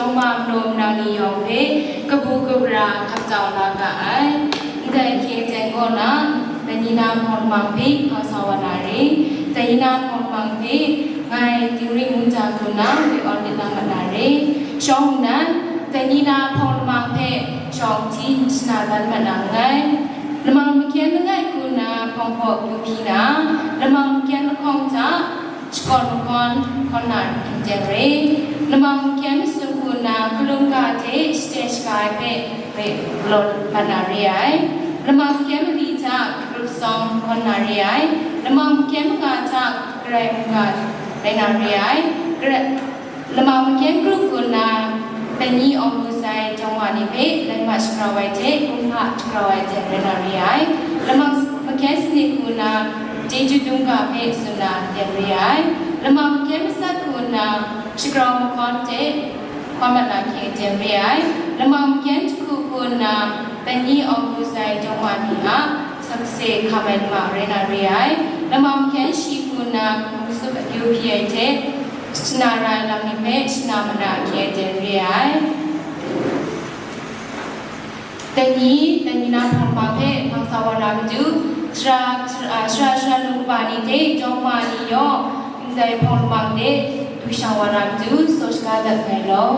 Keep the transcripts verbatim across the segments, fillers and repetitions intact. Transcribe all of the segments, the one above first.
Daw ma manaw manang ni yawng hpe kabu kabra hkap tau la ga ai. Ndai hkye teng kaw na, Dai ni na hpawng lamang hpe hpang sa wa na re, dai ni na hpawng lamang hpe ngai Dingring Wunta hku na woi awn lit la mat na re. Shawng nnan, dai ni na hpawng lamang hpe shawng hti shana dan mat na nngai. Lamang mahkyen langai hku na hpawng hpaw kyu hpyi na, lamang mahkyen lahkawng hta shakawn mahkawn hkawn na hkyen re. Lamang mahkyen masum hku na hkalum ga hte shade shaga ai hpe re galaw mat na re ai. Lamang mahkyen mali hta grup sawng hkawn na re ai. Lamang mahkyen manga hta garai manga rai na re ai. Gara-, Lamang mahkyen grup hku na, Dai ni awng lusai jawng wa ni hpe laima shagrau ai hte, kumhpa shagrau ai hte rai na re ai. Lamang mahkyen sanit hku na, chyeju dum ga hpe tsun na rai na re ai. Lamang mahkyen masat hku na, shagrau mahkawn hte hkawn mat na hkye rai na re ai. Lamang mahkyen jahku hku na, Dai ni awng lusai jawng wa ni a sakse hkam ai lamang rai na re ai. Lamang mahkyen shi hku na, hkum tsup akyu hpyi ai hte, shana ra ai lam ni hpe shana mana hkye rai na re ai. Dai ni, dai ni na hpawng lamang hpe hpang sa wa na matu, sara, sara, sara, sara nu kaba ni hte jawng ma ni yawng ndai hpawng lamang de du shang wa na matu, saw shaga dat nngai law.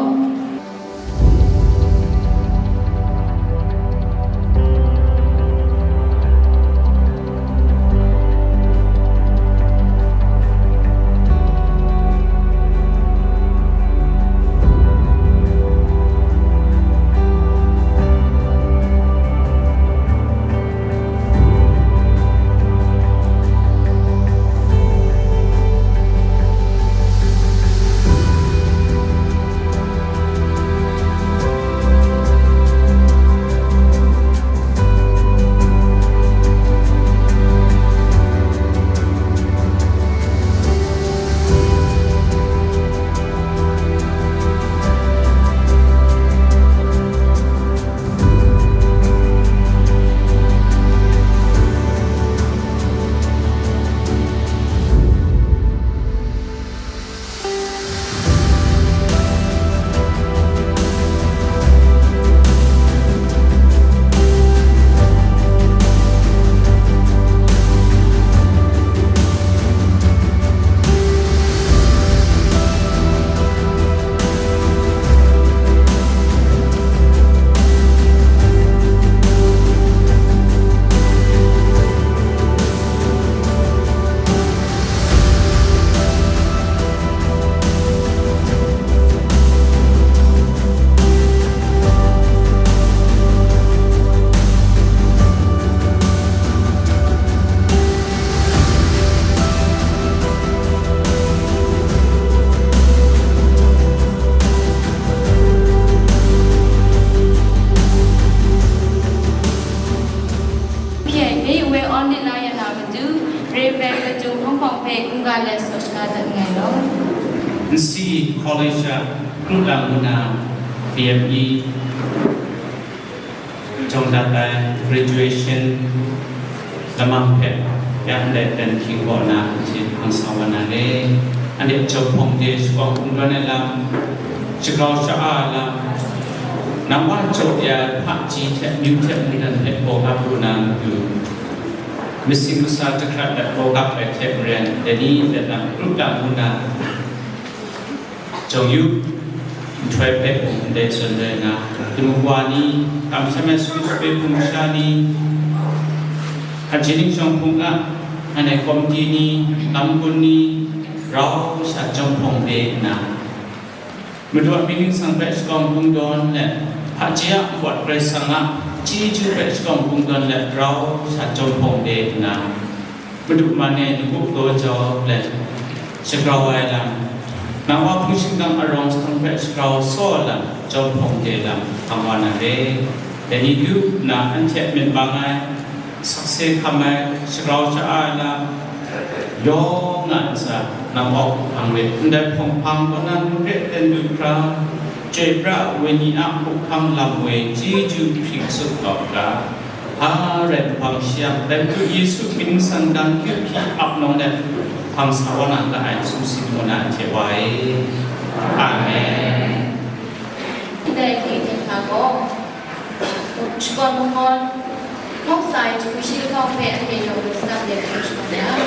Hpyi ai hpe woi awn lit la ya na matu, Reverend Kajung Hpawng Hpawng hpe hkungga let saw shaga dat nngai law. Nsi College a kru lang nna B M E jawng dat ai graduation lamang hpe ya ndai dan hkying kaw na anhte hpang sa wa na le. Anhte jawm hpawng de shakawng kungdawn ai lam, shagrau sha-a ai lam, nang wa jaw ya ai hpaji hte amyu hte mungdan hpe bawgap lu na matu, masin masa jahkrat dat bawgap ai hte maren, dai ni dat na grup lang ngu na, jawng yu, nhtoi hpe mung ndai zawn rai nga, damu wa ni, kamsham ai sumsum ai hpung sha ni, hpaji ning shawng hpung a, anhte komiti ni, lam gun ni, rau sha jawm hpawng de nna, Madu a mying ningsang hpe shakawng kungdawn let, hpaji a npawt Karai Kasang a chyeju hpe shakawng kungdawn let, rau sha jawm hpawng de nna, Madu man e lamu daw jau let, shagrau ai lam, nang wa hpung shingkang arawng shahtawng hpe shagrau saw lam, jawm hpawng de lam, hpang wa na re. Dai ni du nna anhte myit mang ai, sakse hkam ai, shagrau sha-a ai lam, yawng a ntsa, nang wa hkuhkang re, ndai hpawng hpang kaw na ngu re ten lu hkra, chyoi pra ai wenyi a hkuhkang lam woi chyeju hpring tsup kau hkra, hpa rai hpang shi yang, dai Madu Yesu mying ningsang dan kyu hpyi ap nawng let, hpang sa wa na ga ai sumsing kaw na hte wa e. Amen. Ndai ni hte hta gaw, shakawn munggawn, hkawng sa ai jahku shi lahkawng hpe anhte yawng mat saga de hkrum shakawn ai.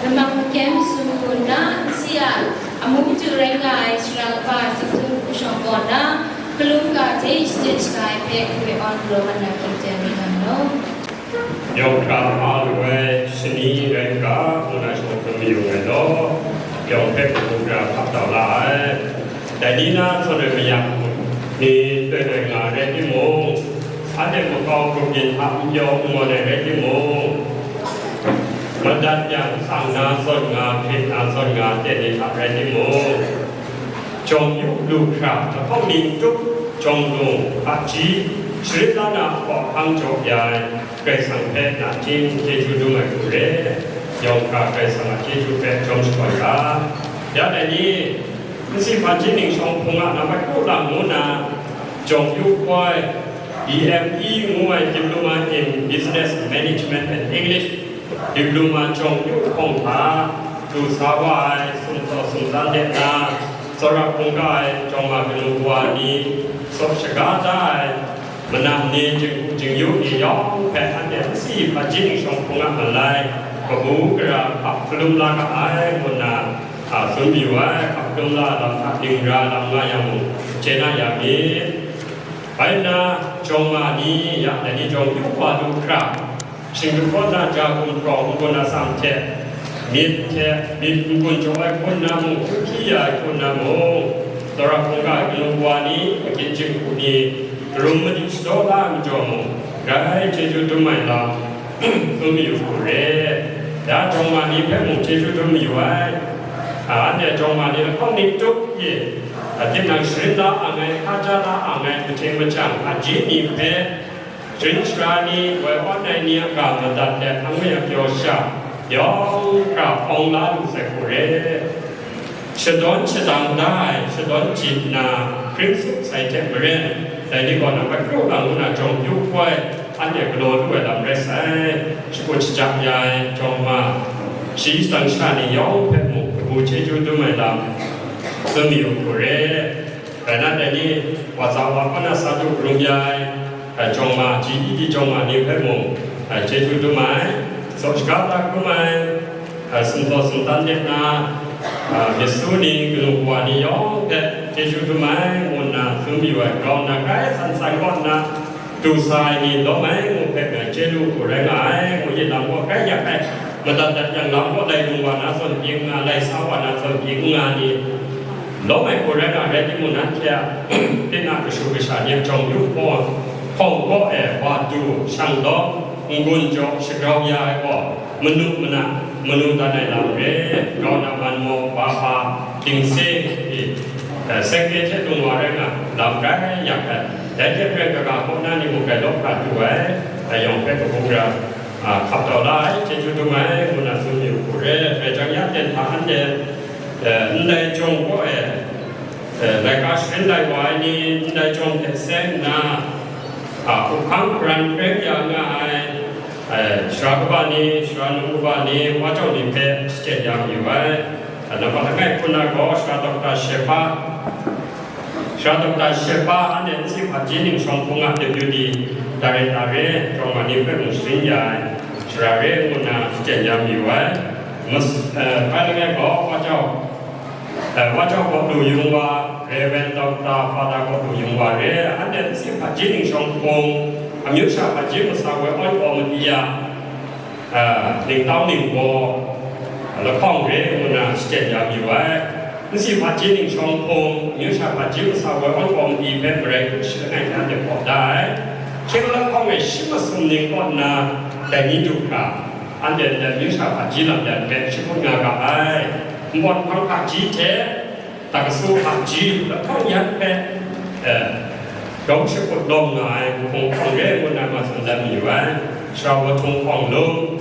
Lamang makyam sum hku nna, nsi a amu madu rai nga ai sara kaba Zithun Hku Shawng kaw na, hkalum ga hte shachyen shaga ai hpe, Karai Awn galaw mat na hkying ten rai nga mu. Yawng hkra a lu ai shani rai hkra, ngu na shawng hkrum mayu ai law, yawng hpe kabu gara hkap tau la ai. Dai ni na zawn ai mayam ni toi toi nga ai rai timung, anhte makau grup yin hta n pyaw n ngawn ai rai timung, madat yang sang na zawn nga, hkrit na zawn nga, ten ni hta rai timung, jawng yu lu hkra, lahkawng ning tup, jawng lung, hpaji, sharin la na hkawhkang jaw ya ai, Karai Kasang hpe nachying chyeju dum ai hku re, yawng hkra Karai Kasang a chyeju hpe jawm shakawn ga. Ya dai ni, nsi hpaji ning shawng hpung a nambat kru lang ngu na, jawng yu koi, B M E ngu ai Diploma in Business Management and English, Diploma jawng yu hpawng hta, du sa wa ai, sumsaw sumsan de na, tsawra hkungga ai jawng ma kanu kawa ni, saw shaga da ai, manam ni, jing-, jingyu ni yawng hpe anhte nsi hpaji ning shawng hpung a malai, kabu gara hkap hkalum la ga ai, ngu nna, a, tsun mayu ai, hkap hkalum la lam hta ning ra lam nga yang mung, chye na ya mi. Bai nna, jawng ma ni, ya, dai ni jawng yu wa lu hkra, shingkang kaw na ja gumhpraw n-gun atsam hte, myit hte myit n-gun jaw ai hku nna mung, hkyu hkyi ya ai hku nna mung, tsawra hkungga ai kanu kawa ni, makyin jinghku ni, karum madi shadaw la ai majaw mung, grai chyeju dum ai lam, tsun mayu hku re. Ya jawng ma ni hpe mung chyeju dum mayu ai. A, anhte jawng ma ni lahkawng ning tup pyi, a, tinang sharin la ang ai, hkaja la ang ai, mahteng machyang, a, ji ni hpe, sharin sara ni, woi awn ai ni a ga madat let, angwi a pyaw sha, yawng hkra hpawng la lu sai hku re. Shadawn shadang da ai, shadawn jin nna hpring sup sai hte maren, dai ni gaw nambat kru lang ngu na jawng yu hkoi, anhte galaw lu ai lam rai sai, shakut shaja ya ai jawng ma, shayi shadang sha ni yawng hpe mung kabu chyeju dum ai lam, tsun mayu hku re. Rai nna, dai ni, wa tsa wa hpa na sa du karum ya ai, a, jawng ma, ji di di jawng ma ni hpe mung, a, chyeju dum ai, saw shaga da hkrum ai, a, sumsaw sumtan de na, a, myit su ni, kanu kawa ni yawng hpe, Chyeju dum ai, ngu nna tsun mayu ai, grau nna grai san san kaw nna du sa ai ni lawm ai, ngu hpe ngai chye lu hku rai nga ai, ngu yin lam gaw grai yak ai, madat dat yang lam gaw lai dung wa na zawn pyi n nga, lai sa wa na zawn pyi n nga ni, lawm ai hku rai nga rai timung, nanhte a, tinang kashu kasha ni jawng yu hpawng, hpawng kaw e wa du, shang lawm, n-gun jaw, shagrau ya ai gaw, manu mana, manu dan ai lam re, grau na man maw, ba hpa, dingse, i, eh, seng hte lung wa rai nga, lam grai yak ai. Dai hte hkren kaga kaw na ni mung grai lawp hkra du ai, dai yawng hpe kabu gara, ah, hkap tau la ai, chyeju dum ai, ngu na tsun yu hku re, rai jang ya ten hta anhte, eh, ndai jawng kaw e, eh, laika sharin lai wa ai ni, ndai jawng hte seng nna, ah, hkuhkang hparan hpreng ya nga ai, eh, sara kaba ni, sara num kaba ni, wa jau ni hpe shachyen ya mayu ai. Nampat langai hku na gaw, sara Doctor Shepa, sara Doctor Shepa, anhte nsi hpaji ningshawng hpung a Deputy Director re, jawng ma ni hpe mung sharin ya ai, sara re ngu nna shachyen ya mayu ai. Mas-, eh, bai langai gaw, wa jau, eh, wa jau gaw lu yung wa, Reverend Doctor Father gaw lu yung wa re, anhte nsi hpaji ningshawng hpung, amyu sha hpaji masa woi awn kaw madi ya, ah, ningtau ningbaw, lahkawng re ngu nna shachyen ya mayu ai. Nsi hpaji ningshawng hpung, amyu sha hpaji masa woi awn kaw madi hpe marai hku shi langai hte anhte hpaw da ai. Hkying lahkawng e shi masum ning kaw nna dai ni du hkra, anhte ndai amyu sha hpaji lam yan hpe shi hput nga ga ai. Npawt hpang hpaji hte, Takasu hpaji, lahkawng yan hpe, eh, dawng shakut lawm nga ai hpung hpang re ngu na ma tsun dan mayu ai. Sara Wa Htung Hpawng Lung,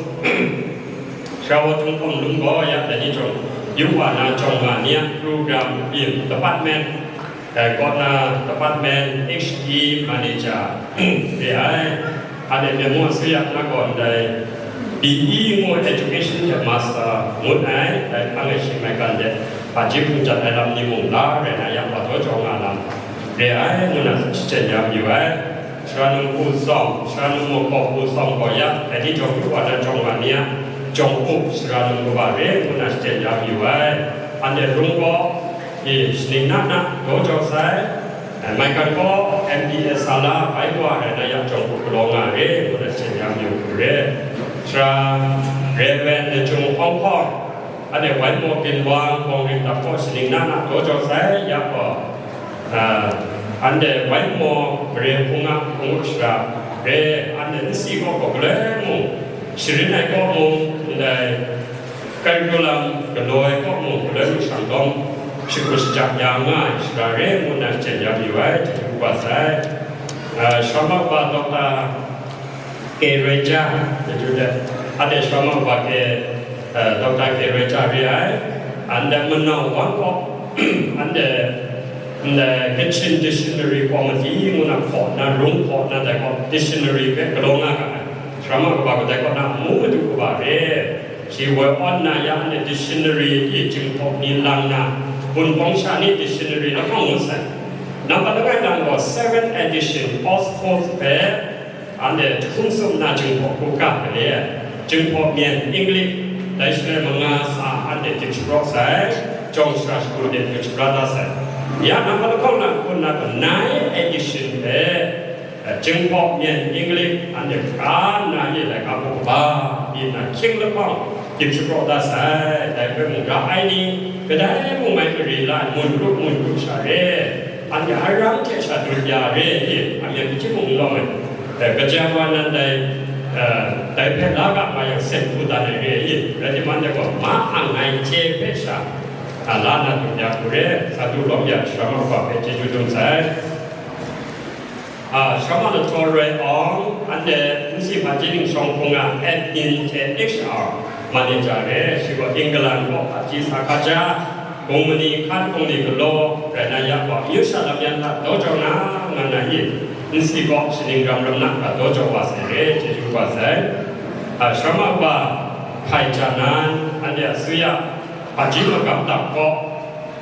Sara Wa Htung Hpawng Lung gaw ya dai ni jawng, yu wa na jawng nga ni a program, byin, department, eh, kaw na department H E manager re ai. Anhte Myen mung asuya na gaw ndai B E ngu education headmaster ngut ai, dai hpang e shi maigan de, hpaji hpung jat ai lam ni mung la rai na yang, wa daw jau nga lam re ai, ngu na shachyen ya mayu ai. Sara num hpu tsawm, sara num mung hpu tsawm gaw ya, dai ni jawng yu wa na jawng wa ni a, jawng hpu sara num kaba re, ngu na shachyen ya mayu ai. Anhte rung gaw, i, shaning na na, daw jau sai, Maigan gaw M P S a la bai wa rai na yang jawng hpu galaw nga re, ngu na shachyen ya mayu hku re. Sara Reverend Lachyung Hkawng Hkawng, anhte Waimaw Ginwang, Bawng Ring Dap kaw shaning na na daw jau sai ya gaw, ah, anhte Waimaw Mare Hpung a hpung u shara re, anhte nsi kaw gaw galoi mung, sharin ai kaw mung, ndai, Curriculum galaw ai kaw mung, galoi mung shang dawng, shakut shajak ya nga ai shara re ngu na shachyen ya mayu ai, chyeju kaba sai. Ah, Sara Mauba Doctor K. Recha, chyeju de, anhte Sara Mauba K, eh, Doctor K. Recha re ai, anhte manau wan kaw, anhte, ndai Kachin Dictionary Committee ngu na hpaw na, rung hpaw na, dai kaw dictionary hpe galaw nga ga ai. Sara Mauba gaw dai kaw na amu madu kaba re. Shi woi awn na ya, anhte dictionary i jinghpaw ni lang na, Wunpawng sha ni dictionary lahkawng ngut sai. Nampat langai lang gaw seventh edition Oxford hpe anhte jahkum sum na jinghpaw hku ga gale ai. Jinghpaw myen English, dai shaloi manga sa anhte gyip shapraw sai, jawng shara shagu de gyip shapra da sai. Ya nampat lahkawng lang hku na gaw ninth edition hpe, Jinghpaw myen English anhte hkra nna ye laika hku kaba, byin na hkying lahkawng gyip shapraw dat sai, dai hpe mung ra ai ni, kadai mung mai mari la ai, mun rup mun rup sha re, anhte aram hte sha dut ya re, ye, a myen hpyi hpyi mung n lawm ai, eh, kaja wa nan dai, eh, dai hpe la ga ma yang, seng hku dat ai re, ye, rai timung, dai gaw ma ang ngai hte hpe sha, a, la na dut ya hku re, sa du lawm ya, Sara Mauba hpe chyeju dum sai. Ah, Sara Manaw Roi Awng, anhte nsi hpaji ningshawng hpung a admin hte H R manager re, shi gaw England kaw hpaji sa hkaja, bung mani hkan bung ni galaw rai na ya gaw, amyu sha lam yan hta daw jau na nga na i, nsi kaw shaning ram ram na hta daw jau wa sai re, chyeju wa sai. Ah, Sara Mauba Hpai Janan, anhte asuya, hpaji magam dap kaw,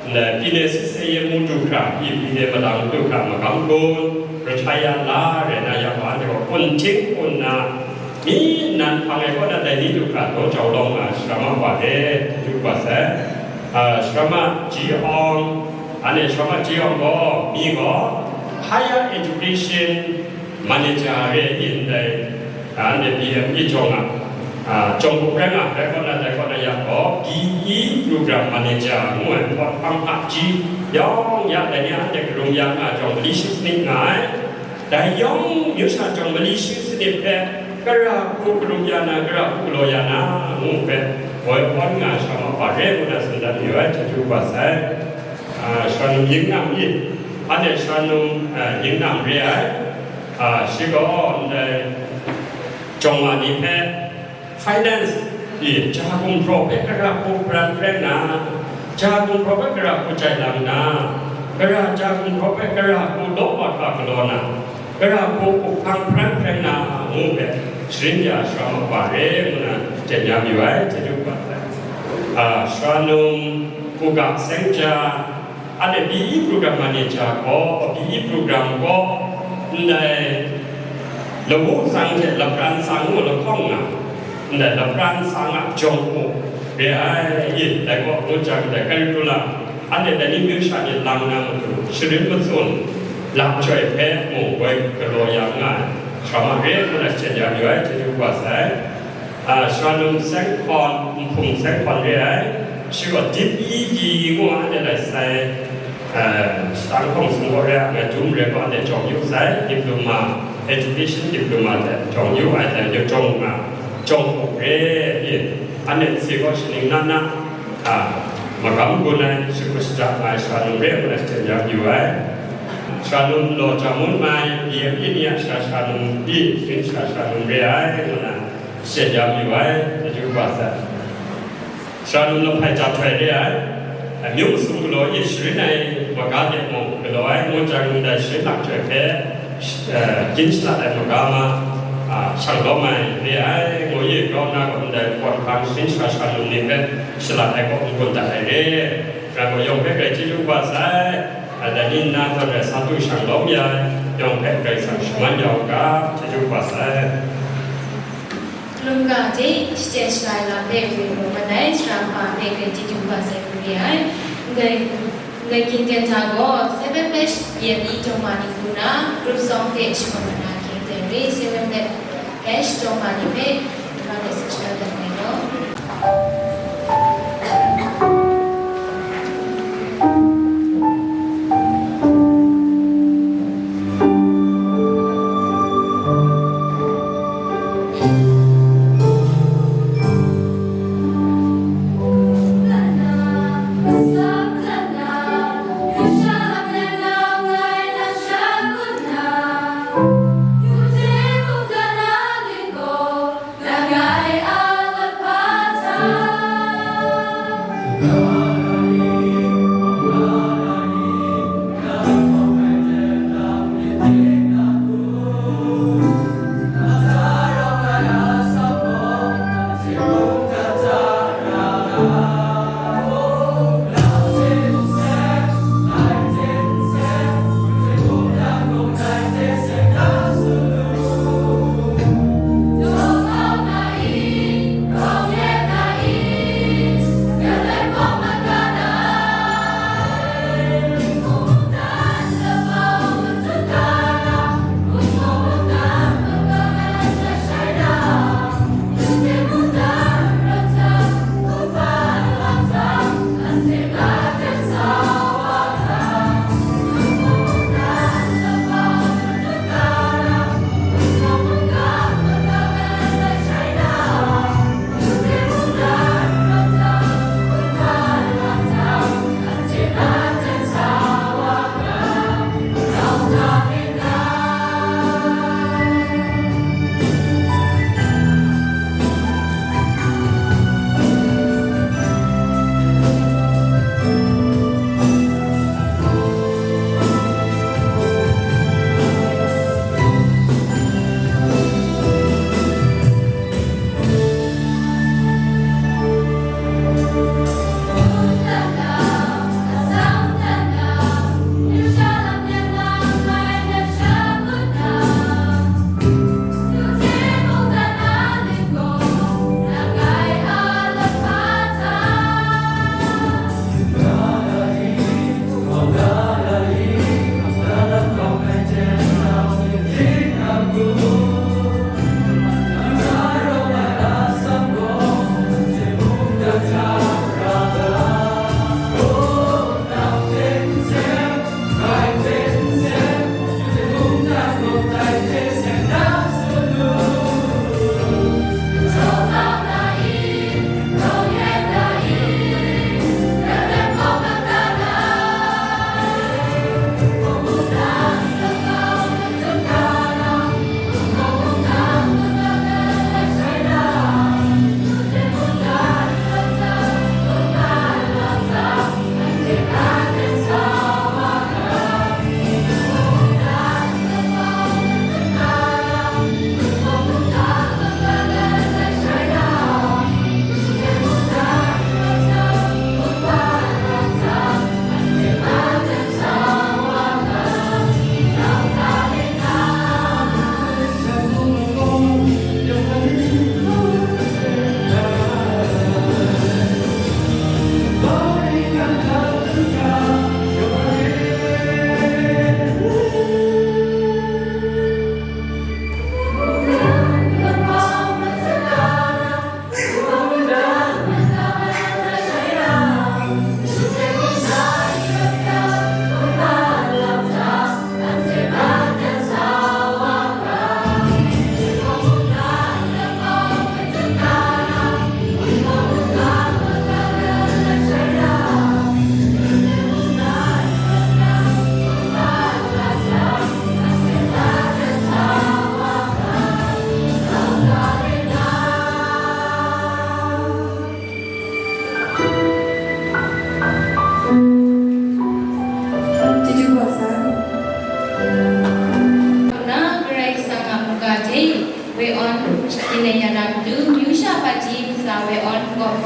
Ndai, Pine sitse yen mu du hkra, i Pine malang du hkra, magam gun, retire la rai na yang, wa anhte gaw kun hting kun nna, mi nan hpang ai kaw na dai ni du hkra daw jau lawm nga, Sara Mauba re, du wa sai. Ah, Sara Ma Ji Awng, Anhte sharawng ji yawng gaw, mi gaw higher education manager re yin dai, anhte B M E jawng a, a, jawng rai nga, dai kaw na, dai kaw na ya gaw, B E program manager ngu ai, hpawt hpang hpaji yawng ya dai ni anhte karung ya nga jawng, mali shi sanit nga ai. Dai yawng, yu sha jawng mali shi sanit hpe, kara hku karum ya na, kara hku galaw ya na, ngu hpe, woi awn nga ai sharawng ma re ngu na tsun dat mayu ai, chyeju kaba sai. A, sharawng yingnam ni, anhte sharawng, a, yingnam re ai, a, shi gaw ndai jawng wa ni hpe, finance i ja gumhpraw hpe kara hku pran pran na, ja gumhpraw hpe kara hku jai lang na, kara ja gumhpraw hpe kara hku daw wa hkra galaw na, kara hku up hpang pran pran na, ngu hpe sharin ya sharawng ma re ngu na jen ya mayu ai, chyeju kaba sai. A, sharawng uga seng ja, anhte B E program manager gaw, B E program gaw, ndai lawu tsang hte lapran tsang ngu lahkawng nga, ndai lapran tsang a jawng u re ai, i, dai gaw ngu jang, dai curriculum, anhte dai ni myu sha ni lang na matu, sharin matsun, lap joi hpe mung woi galaw ya nga ai, sharawng ma re ngu na jen ya mayu ai, chyeju kaba sai. A, sharawng seng hkawn, nhpung seng hkawn re ai, shi gaw dip i di ngu anhte lai sai, a, shadang hkawng sumgaw re ai, dum re gaw anhte jawng yu sai, diploma, education diploma hte jawng yu ai, dai yu jawng nga, jawng hkuk re, i, anhte nsi gaw shaning na na, a, magam gun ai, shakut shada nga ai sharawng re ngu na jen ya yu ai. Sharawng law ja mun mai, B M E ni a sha sharawng i, sharin sha sharawng re ai, ngu na, jen ya mayu ai, chyeju kaba sai. Sharawng lahpai ja htoi re ai, amyu masum galaw i sharin ai maga de mung galaw ai, ngu jang ndai sharin lap joi hpe, eh, gin shalat ai maga ma, a, shang lawm ai re ai, ngu i grau nna gaw ndai pawt hpang sharin sha sharawng ni hpe shalat ai kaw n-gun dat ai re. Rai gaw yawng hpe grai chyeju kaba sai, a, dai ni nna zawn rai sa du shang lawm ya ai, yawng hpe Karai Kasang shaman ya u ga, chyeju kaba sai. Hkalum ga hte shachyen shaga ai lam hpe woi pru mat ai, sara hpa hpe grai chyeju kaba sai hku re ai. Ndai, ndai hkying ten hta gaw, seven batch B M E jawng ma ni hku na, group song hte shakawn mat na hkying ten re, seven batch jawng ma ni hpe, Mungga hte seng sha dat ai gaw.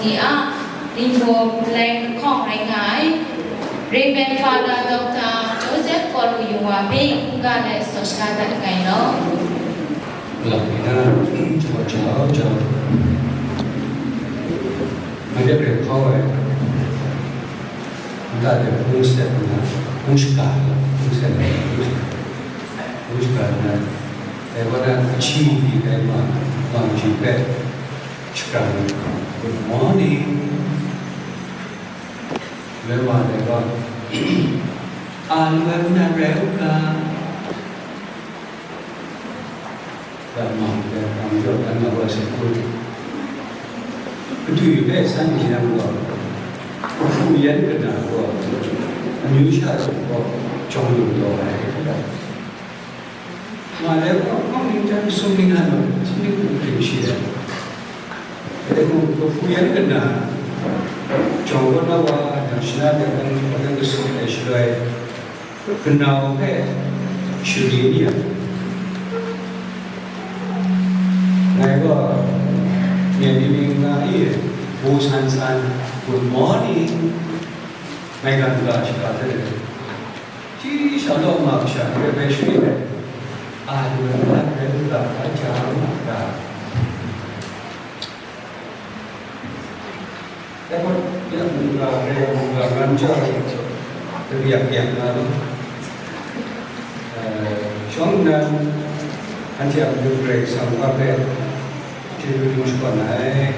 ni a ningbaw palai lahkawng rai nga ai, Reverend Father Doctor Joseph Kalu Yungwa hpe mungga let sawt sha dat nngai law. Lam mi na, jaw jau jau, ma de hkau ai, nta de hpung sat nna, hpung shaga, hpung sat nna, hpung shaga nna, dai wa na, ahkying di dai ma, ma ji hpe, shakram, "Good morning." Loi wa dai wa, "A loi na rai u ga?" Dai ma, dai ma, dai ma, dai ma, Madu hpe san yu yang gaw, kahpu yan kana gaw, amyu sha gaw, jawng lu taw ai. Ma dai gaw, hpawng ning jan sumning nga law, sumning hku hpring shi ai. Dai mung, kahpu yan kana, jawng kaw na wa, nang shana dai hpawng, hpawng kasum ai shaloi, kanau hpe shari ni ai. Ngai gaw, nye myit myit nga i, bu san san, "Good morning," ngai ga n ga shaga hte, shi sha law ma kasha ni hpe bai shari ai, a lu ai lat rai lu ga, a ja ma ga. Dai gaw, ya mungga, ya mungga, ram jau ai, kari yak yak nga lu. Eh, shawng nnan, anhte a matu Karai Kasang Wa hpe chyeju dum shakawn ai.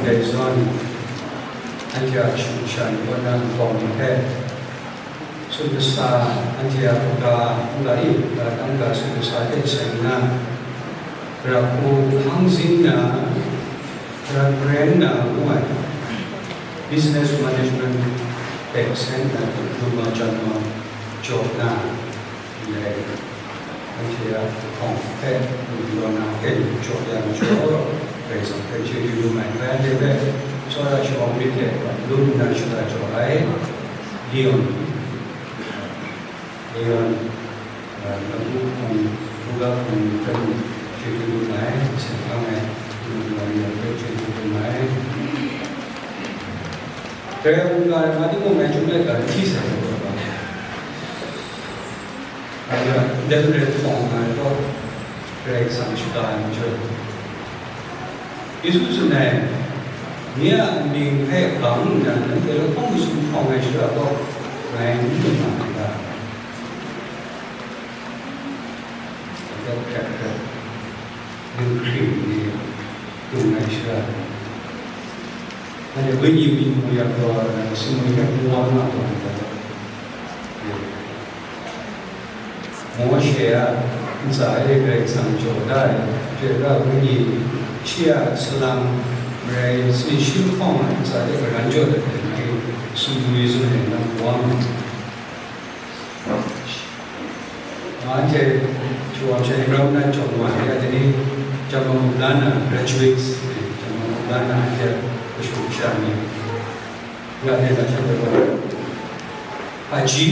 Dai zawn, anhte a kashu kasha ni kaw na nkau ni hpe, sut kasa, anhte a kaga, nta e, kaga, tsun kasa hte seng nna, gara hku hpang zin na, gara brand na ngu ai, business management hpe seng nna, lu ma jan ma jaw na, ndai, anhte a hpawng hpe, lu na hpe jaw yang jaw, Karai Kasang hpe chyeju dum ai, bai anhte hpe, tsawra shawng myit hte, lum nna shada jaw ai, Leon. Leon, uh, lamu hpung, buga hpung ni hpe mung chyeju dum ai, hpang ai, Leon, Leon hpe chyeju dum ai. Dai mungga ai ma timung ngai chyum let ga, n hti sai ai gaw, dai hpung rai hpawng nga ai gaw, Karai Kasang shaga ai majaw, Yesu tsun ai, "Nye a mying hpe gang nna, nanhte lahkawng masum hkawng ai shara gaw, ngai n lu nga myit ga?" Hkret hkret, dinghpring ni dung ai shara, anhte wenyi mung yak taw ai, sumwi hpe n wa nga taw ai, Mawshe a ntsa e Karai Kasang jaw da ai, Chyoi Pra Wenyi, shi a salang marai sanit shi lahkawng a ntsa e karan jaw dat ai, sumwi zun ai lam wa nga. Anhte shawa masha ni rau nna jawng wa ai, anhte ni jam wa mu la nna, graduates, jam wa mu la nna, anhte a kashu kasha ni, ya ne na sha gaw, aji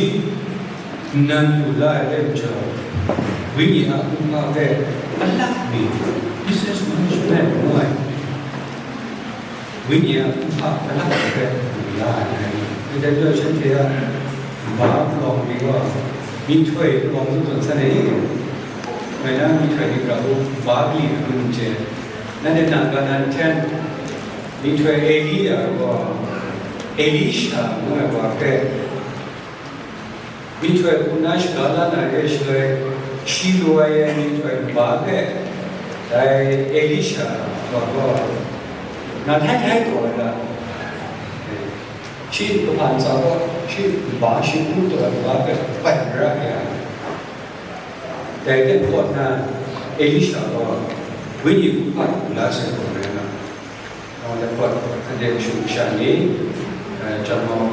nnan lu la ai hpe majaw, Wenyi a kumhpa hpe alak mi, business management ngu ai, Wenyi a kumhpa alak hpe lu la ai. Ndai majaw, shanhte a nba palawng ni gaw, myihtoi palawng zawn zawn san ai ni? Ngai na myihtoi ni hkra u, nba kali hkun n chye. Nanhte na ga na n hten? Myihtoi Elia gaw, Elisha ngu ai wa hpe, myihtoi hku na shaga la na re ai shaloi, shi lu ai myihtoi nba hpe, dai Elisha wa gaw, na htai htai taw ai ta? Shi kahpa ntsa gaw, shi nba shi ngu taw ai nba hpe bai mara ya. Dai hte hpaw nna, Elisha gaw wenyi kumhpa hku la sai gaw rai nga. Nang lahkawt, anhte kashu kasha ni, eh, chyawm mau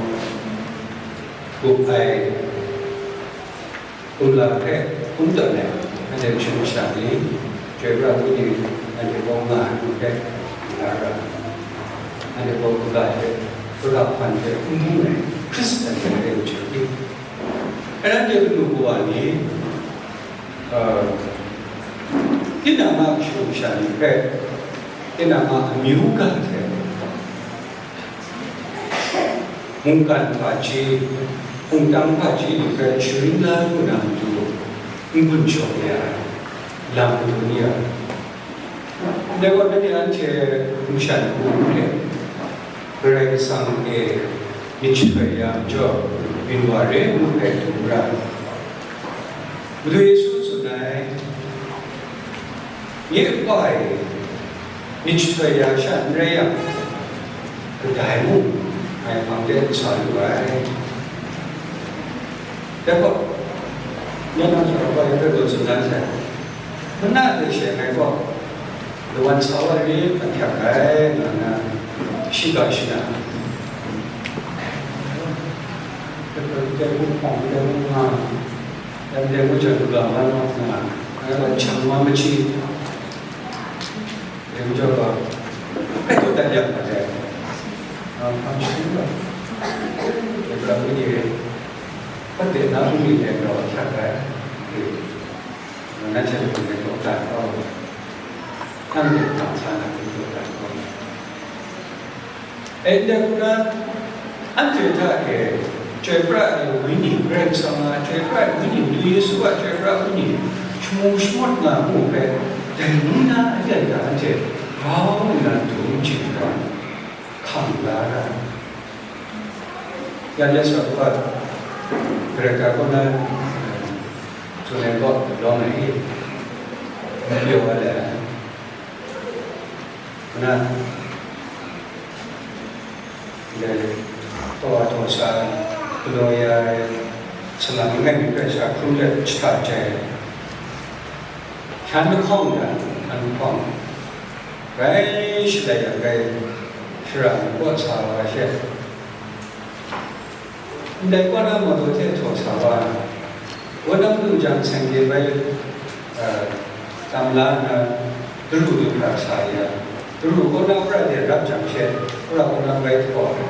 gup ai kumla hpe hkum tawn ai, anhte kashu kasha ni, Chyoi Pra Wenyi anhte gaw nga ai hpe, la ra, anhte gaw kaga hte, kaga hpan hte hkum hpung ai Hkristan ni rai u jang ting, anhte kanu kawa ni, uh, tinang a kashu kasha ni hpe, tinang a amyu ga hte, mungkan hpaji, hpungtang hpaji ni hpe sharin la lu na matu n gun shaw ya ai, lam matu ni a, ndai gaw nanhte anhte hpung shan hku hte Karai Kasang e myit jahtoi ya majaw, byin wa re ngu hpe htum ra. Madu Yesu tsun ai, nye Wa e myit jahtoi ya sha n rai yang, kadai mung ngai hpang de n sa lu ai. Dai gaw, Nazaret wa e hpe gaw tsun dan sai, mana de she ngai gaw lawan sa wa rit ahkyak ai, nga nna shiga shana, dai hpung hpawng dai mung nga, dai ndai mung jang kaga ma naw nna, ngai gaw hkyang ma machyi, dai majaw gaw, kai taw dat ya hpa dai, hpang shagu ga, dai ga mi ni re, hpang de na hpung ni dai gaw ahkyak ai, nanhte hpung de gaw dat kau, nanhte hpang sa na hpung de gaw dat kau. E, ndai hku na, anhte hta e chyoi pra ai Wenyi, Karai Kasang a chyoi pra ai Wenyi, Madu Yesu a chyoi pra ai Wenyi, shamu shamawt nga mu hpe, dai ngu na aten hta anhte grau nna dum chye ai, hkam la ra ai. Ya, ya, sa hkawhkam, Greka kaw na, tsun ai kaw lawm ai, mayu wa le ai. Nna, ndai taw wa taw sa, galaw ya ai, salang langai mi hpe sha hkrum let jahta jai ai, hkyan lahkawng hta, hkyan lahkawng, grai shalai yang, grai shara ai kaw sa wa she, ndai kaw na matu hte htaw sa wa, wundan mung jang seng de bai, eh, tam la nna, daru du hkra sa ya, daru kaw na pra de rap jang she, pra kaw na bai htaw ai.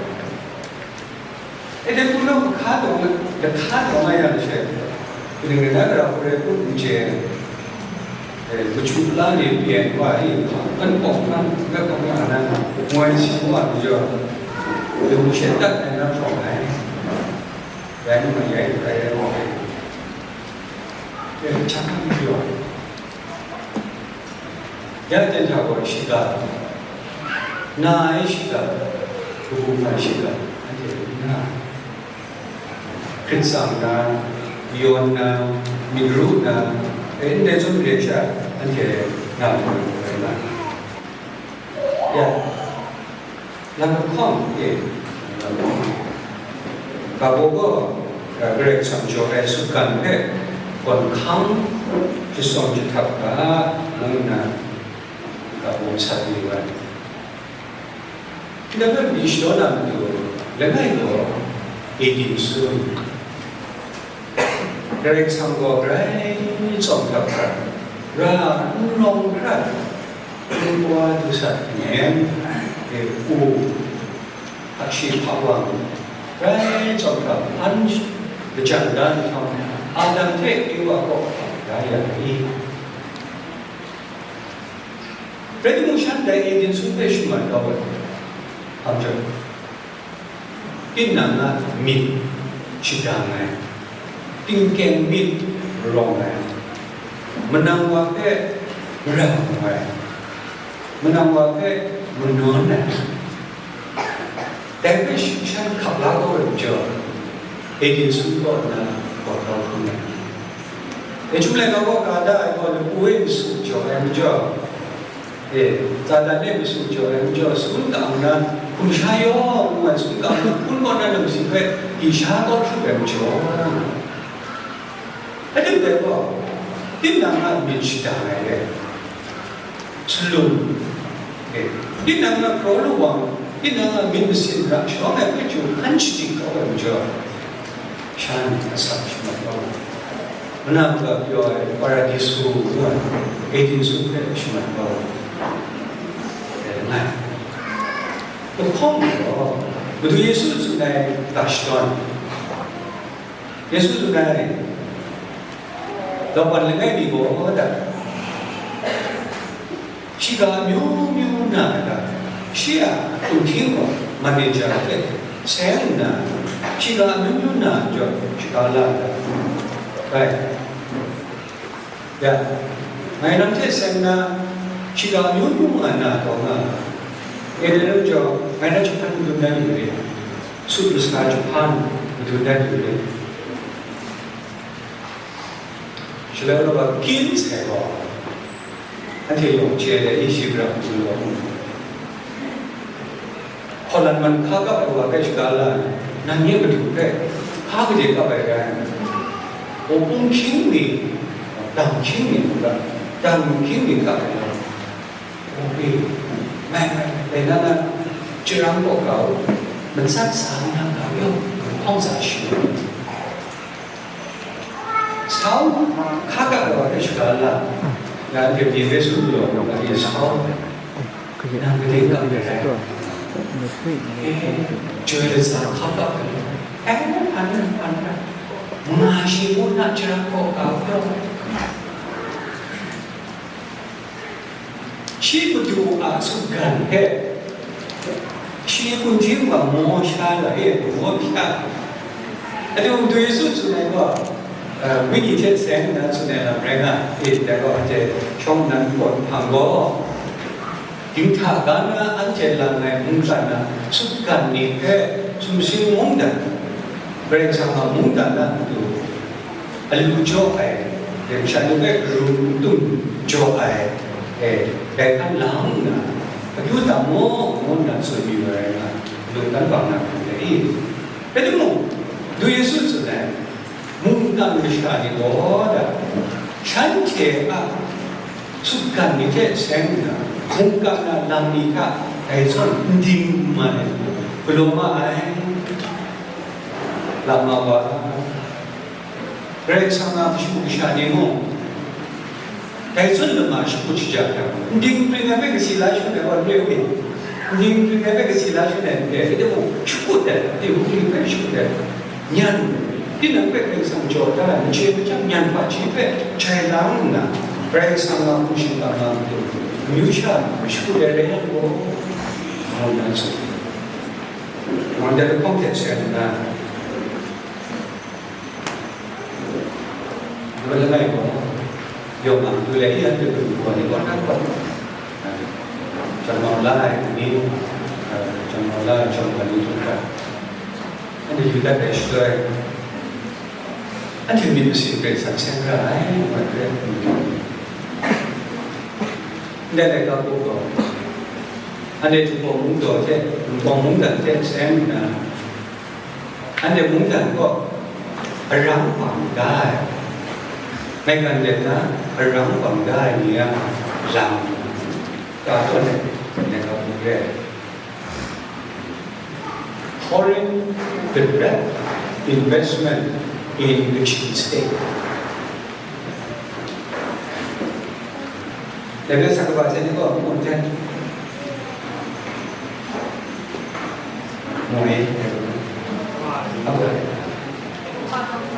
E de, hpunau lahka taw, lahka taw nga yang she, kaning rai na, gara hku rai hku n chye ai. E, machyu la ni pyen wa i, hkan pawng hkan rat hkawng nga na, ngoi si wa majaw, lung she dat ai na hkawng ai. Rai nna, ya e, rai ai wa e. E, hkam hkam majaw, ya jan hta gaw shiga, na ai shiga, kabu hpan shiga, anhte n na ai. Hkrit tsang na, yawn na, myit ru na, e, ndai zawn re sha, anhte nga lu ai rai nga ai. Ya, lam lahkawng e, Kabaw gaw, Karai Kasang jaw ai sutgan hpe gawn hkang jasawng jahtap ga, ngu nna, Kabaw sat yu ai. Ndai hpe pyi shadaw na matu, langai gaw, Eden sun, Karai Kasang gaw grai tsawm hkra hkra, ra n rawng hkra, ningwa du sat nmen, e, u, hpashi hpawang, grai tsawm hkra hpan lajang da nhtawm, Adam hte Ewa kaw da ya ai. Rai timung, shanhte Eden sun hpe shaman kau ai, hpa majaw, tinang a myit shadang ai, tingkeng myit rawng ai, manang wa hpe mara mu ai, manang wa hpe manawn ai, dai hpe shan hkap la kau ai majaw, Eden sun kaw nna gaw grau hkrum ai. E, Chyum Laika kaw ka da ai gaw, lapu e masu jaw ai majaw, e, Satan e masu jaw ai majaw, sun ka-ang na, hkum sha yaw ngu ai sun ka-ang na hpun kaw na namsi hpe, gisha kau hkrup ai majaw, aten dai gaw, tinang a myit shadang ai re, salum, e, tinang a kraw lawang, tinang a myit masin ra shawng ai hpe chyu hkan shadik kau ai majaw, shan asak shamat kau ai, mana kaga pyaw ai Paradiso ngu ai Eden sun hpe shamat kau ai, e, langai. Lahkawng gaw, Madu Yesu tsun ai ga shadawn, Yesu tsun ai, Laban langai mi gaw dat, shiga amyu myu na ai ga, shi a kunhting gaw manager hte Seng nna, shiga amyu myu na jaw shaga la ai. Bai. Ya, ngai nang hte seng nna, shiga amyu myu nga na taw nga ai. E de nu jaw, ngai nang jahpan madun dan yu re, sut masa jahpan madun dan yu re. Shaloi la wa kin sai gaw, anhte yawng chye ai i shi brang hku law mu. Hkawlan man hka kap ai wa hpe shaga la ai, nang nye Madu hpe hpa kaje kap ai rai nna, hpung hkying mi, dang hkying mi hkra, dang hkying mi kap ai rai nna, hpung hkying, mai mai, dai na na, Chyarang kaw ga u, matsat sa n na ga u, hpawng sa shi u. Sau hka ga ai wa hpe shaga la, nga David hpe tsun galaw, nga e sau, nang gade kap ai rai. E, joi latsa hka ga ai. E, an, an, an, nga shi mung na Chyarang kaw ga u. Shi Madu a sutgan hpe, shi kunhtim wa maw sha la e, maw sha. Atung Madu Yesu tsun ai gaw, eh, wenyi hte seng nna tsun ai lam rai nga, e, dai gaw, anhte shawng nnan kaw hpang gaw, dinghta ga na anhte lang ai mungkan a sutgan ni hpe sumsing mungdan, Karai Kasang a mungdan a matu, alu jaw ai, e, shanhte hpe karum n tum jaw ai, e, dai hkan lang nna, akyu tam mu, ngu nna tsun yu ai rai nga, mungkan bang na hku dai i? Rai timung, Madu Yesu tsun ai, mungkan masha ni gaw da, shanhte a sutgan ni hte seng nna, mungkan a lam ni hta dai zawn n ding n man ai, galaw ma ai, lam ma wa. Karai Kasang a kashu kasha ni mung, dai zawn lama shakut shaja hkra, n ding n ring ai hpe kasi la shangun ai wa re u ni? N ding n ring ai hpe kasi la shangun ai n re, rai timung, shakut ai, dai hku ni hpe shakut ai, nyan, tinang hpe Karai Kasang jaw da ai, mache machyang nyan hpaji hpe jai lang nna, Karai Kasang a hkum shingkang a matu, amyu sha shakut ai rai yang gaw, ngu nna tsun. Ngai dai lahkawng hte seng nna, Ngu langai gaw, yawng a matu le, i anhte hpe matu wa ni gaw na gaw, a, chyawm mau la ai ni, a, chyawm mau la ai chyawm ga ni hte hkra, anhte yu dat ai shaloi, anhte myit masin hpe san seng ra ai, ngu ai hpe, ndai laika hku gaw, anhte Jinghpaw mungdaw hte, Wunpawng mungdan hte seng nna, anhte mungdan gaw arang bang da ai, maigan let na arang bang da ai ni a lam, ka tawn ai, ngai ga hku re ai. Foreign direct investment in Kachin State. Dai hpe sa kaba hte ni gaw, mu n hten? Mu e, apo,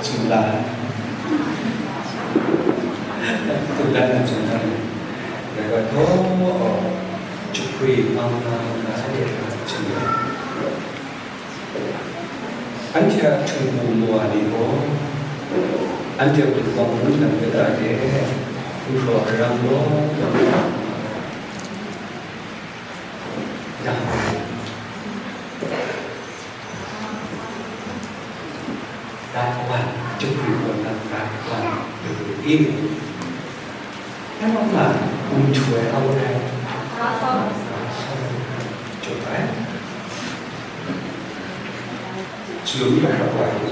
tsun la, tsun la, tsun la, dai gaw, daw, jahpui, mang na, mang na, sa de, tsun la. Anhte a htingbu mawa ni gaw, anhte a wunpawng mungdan kata de, gumhpraw aram law law, dat wan, jahpui gaw nang dat wan, jahpui. Anhte a hkum htu ai a woi ai, jaw ai, shalum hkrak wa ai,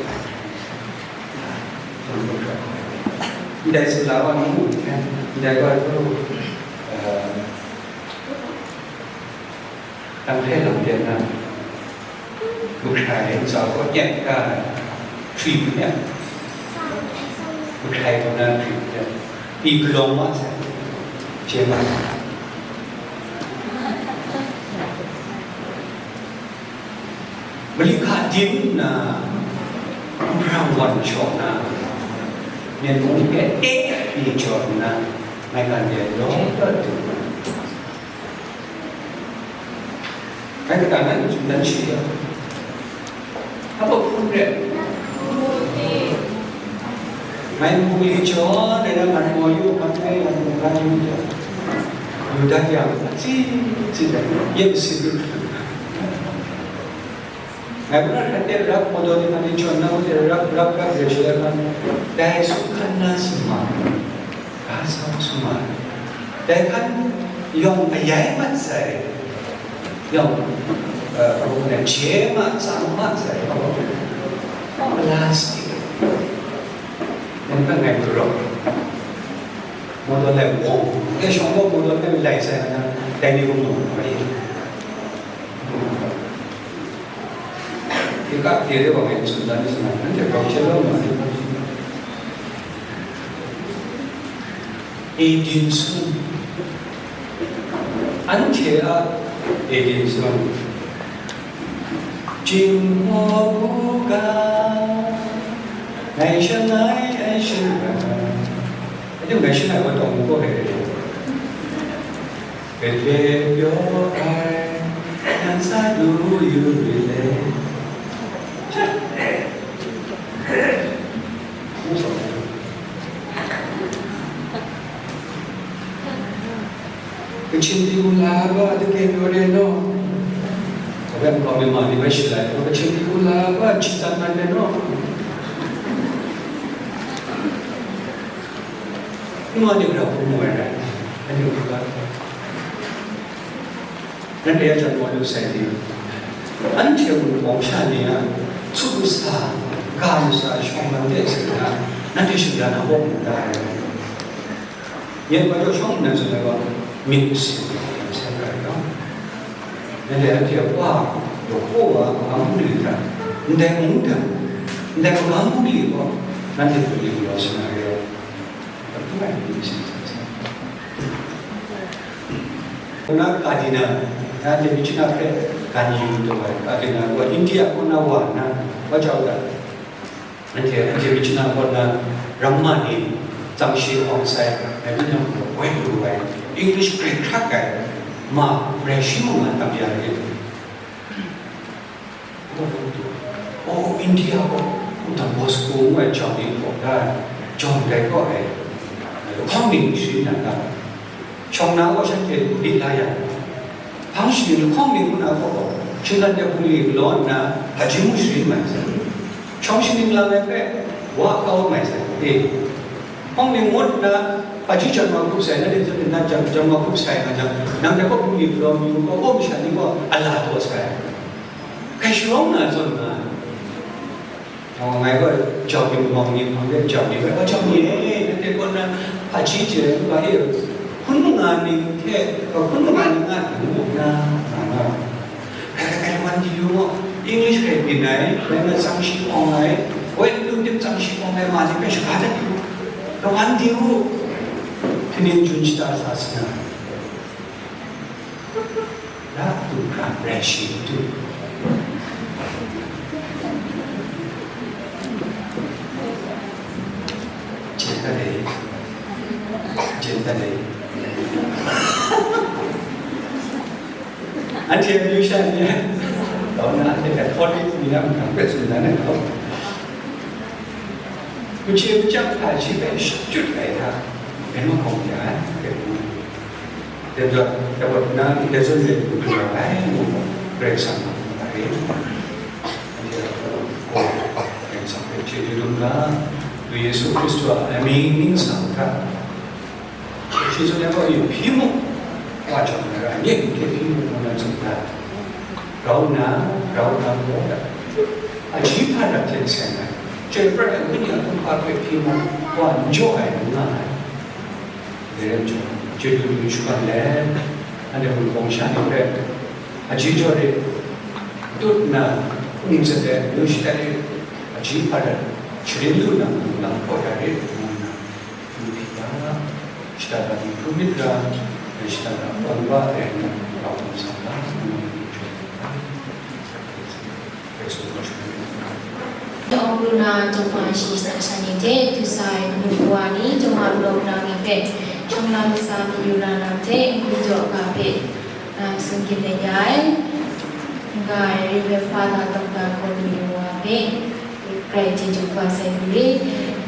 shalum hkrak wa ai. Ndai sumla wa ni mu hten, ndai wa gaw, eh, Dang hpe lam byin na, mahkrai ntsa gaw nyet ga ai, hkri hku nyet, mahkrai hku na hkri hku nyet, pyi galawng wa sai, chye ma sai. Mali hka dim nna, hparang wan shaw na, myen mung hpe teng pyi jaw nna, maigan de law law du na. Ngai kata nan tsun dan shi yang, Hpa hpun re? Ngai nbungli jaw, dai na ngan maw yu, hpa hpun re, ngan nbungli jaw. Yu dat yang, atsi, atsi dat, ye masi. Ngai hpun re hkrat de rap, mawdaw ni ngan ni jaw na, hkrat de rap, rap, rap, re shi ai hkan, dai sung hkan na summa. Ga sau summa. Dai hkan yawng ayai mat sai, yawng, eh, kabu na je ma, tsang ma sai, kabu na. Plastic. Dai hkan ngai gru rawk. Mawdaw lai wawng. Dai shawng gaw mawdaw lai lai sai na, dai ni kum mawng rai. Ika pye de wa ngai tsun dan ni sa, nanhte grau hte lawm ma ni? Eden sun. Anhte a Eden sun. Jinghpaw buga, ngai shangai ai shara. Anhte ngai shangai wa tawng ko he. Gade pyaw ai, nan sa du yu ri le. Kachin di mula ba, de ke pyaw de no. Kabai nkau mi ma ni bai shi lai, Kachin di mula ba, chi tsan man de no. Nwa de grau hpun mu ai rai. Anhte hpun ga. Nanhte a jan wa lu sai ni, anhte a wunpawng sha ni a, tsup masa, ga masa, shawng lam de sai na, nanhte shinggan a hkawk mu da ai. Myit wa jaw shawng nnan tsun ai wa, myit masin, sai ga ai gaw. Nanhte anhte a wa, wa, wa, wa, wa, wa, ndai mungdan, ndai magam bungli gaw, nanhte hpung de galaw sa na re ai. Na Cardinal, na David China hpe gan yu taw ai Cardinal gaw India kaw na wa nna, wa jau dat. Anhte, anhte David China kaw na ramma ni tsang shi awng sai, ngai hpung gaw woi lu ai, English hkrai hkrak ai, ma, rai shi mung a tam ya rit. O, India gaw, Don Bosco ngu ai jau ni hpaw da ai, jawng dai gaw ai, lahkawng ning sharin na ta? Shawng na gaw shanhte lit la yang, hpang shaning lahkawng ning ngu na gaw, shinggan de bungli galaw nna, hpaji mung sharin mai sai. Shawng shaning lang ai hpe, wa kau mai sai. E, hpang ning ngut nna, hpaji janma hkup sai, nanhte zawn na jan-, janma hkup sai nga jang, nang dai gaw bungli galaw mi gaw, gaw masha ni gaw a la taw sai. Hkai sharawng na zawn nga ai. Ngai gaw jau ni, mawng ni, hpang de jau ni, ngai gaw jau ni e, nanhte kaw na hpaji je n ga e, hpun manga ning hte, hpun manga ning nga hpun mung na, nga nga. Hkai hkai hkai, lawan di yu mu, English hkai byin ai, rai nna tsang shi awng ai, woi lu tim tsang shi awng ai, ma ni hpe shaga dat yu, lawan di u, hkaning jun shata sa sa na. Ra du hkra rai shi du. Jen da dai, jen da dai. Anhte amyu sha ni, tau na anhte Catholic ni na mung hpe tsun dan ai tau. Machye machyang hta shi hpe shachyut ai hta, bai makawng ya ai, bai mu ai. Dai majaw, dai wa na, ndai zawn e lu lu ai, ngu gaw, Karai Kasang a hku hkra re. Anhte a gaw, Karai Kasang hpe chyeju dum ga, Yesu Hkristu a amying ningsang hta, shi tsun ai gaw, yu hpyi mu, wa chyawm ai ra, nye mung hte hpyi mu, ngu na tsun ga, grau nna, grau nna gaw, aji hpa rat hte seng ai, chyoi pra ai wenyi a kumhpa hpe hpyi mu, wa n jaw ai, n nga ai. Dai rai nhtawm, chyeju lu shakawn let, anhte Wunpawng sha ni hpe, aji jaw rit, tut nna, hpung zat ai, amyu shatai rit, aji hpa rat, sharin lu nna, nlang hkaw ya rit, ngu nna, hpung hpyi ga, shada ga ni hpru myit ga, shada ga tawn wa ai, ngu nna, Wunpawng sa ga, ngu nna, Daw pru na, jawng ma shi sa sha ni hte, du sa ai manu kawa ni, jawng ma law na ni hpe, shawng la masa mi yu na lam hte, n-gu jaw ga hpe, a, sung ginleng ya ai. Nga ai Reverend Father Doctor Gordon Yungwa hpe grai chyeju kaba sai hku re.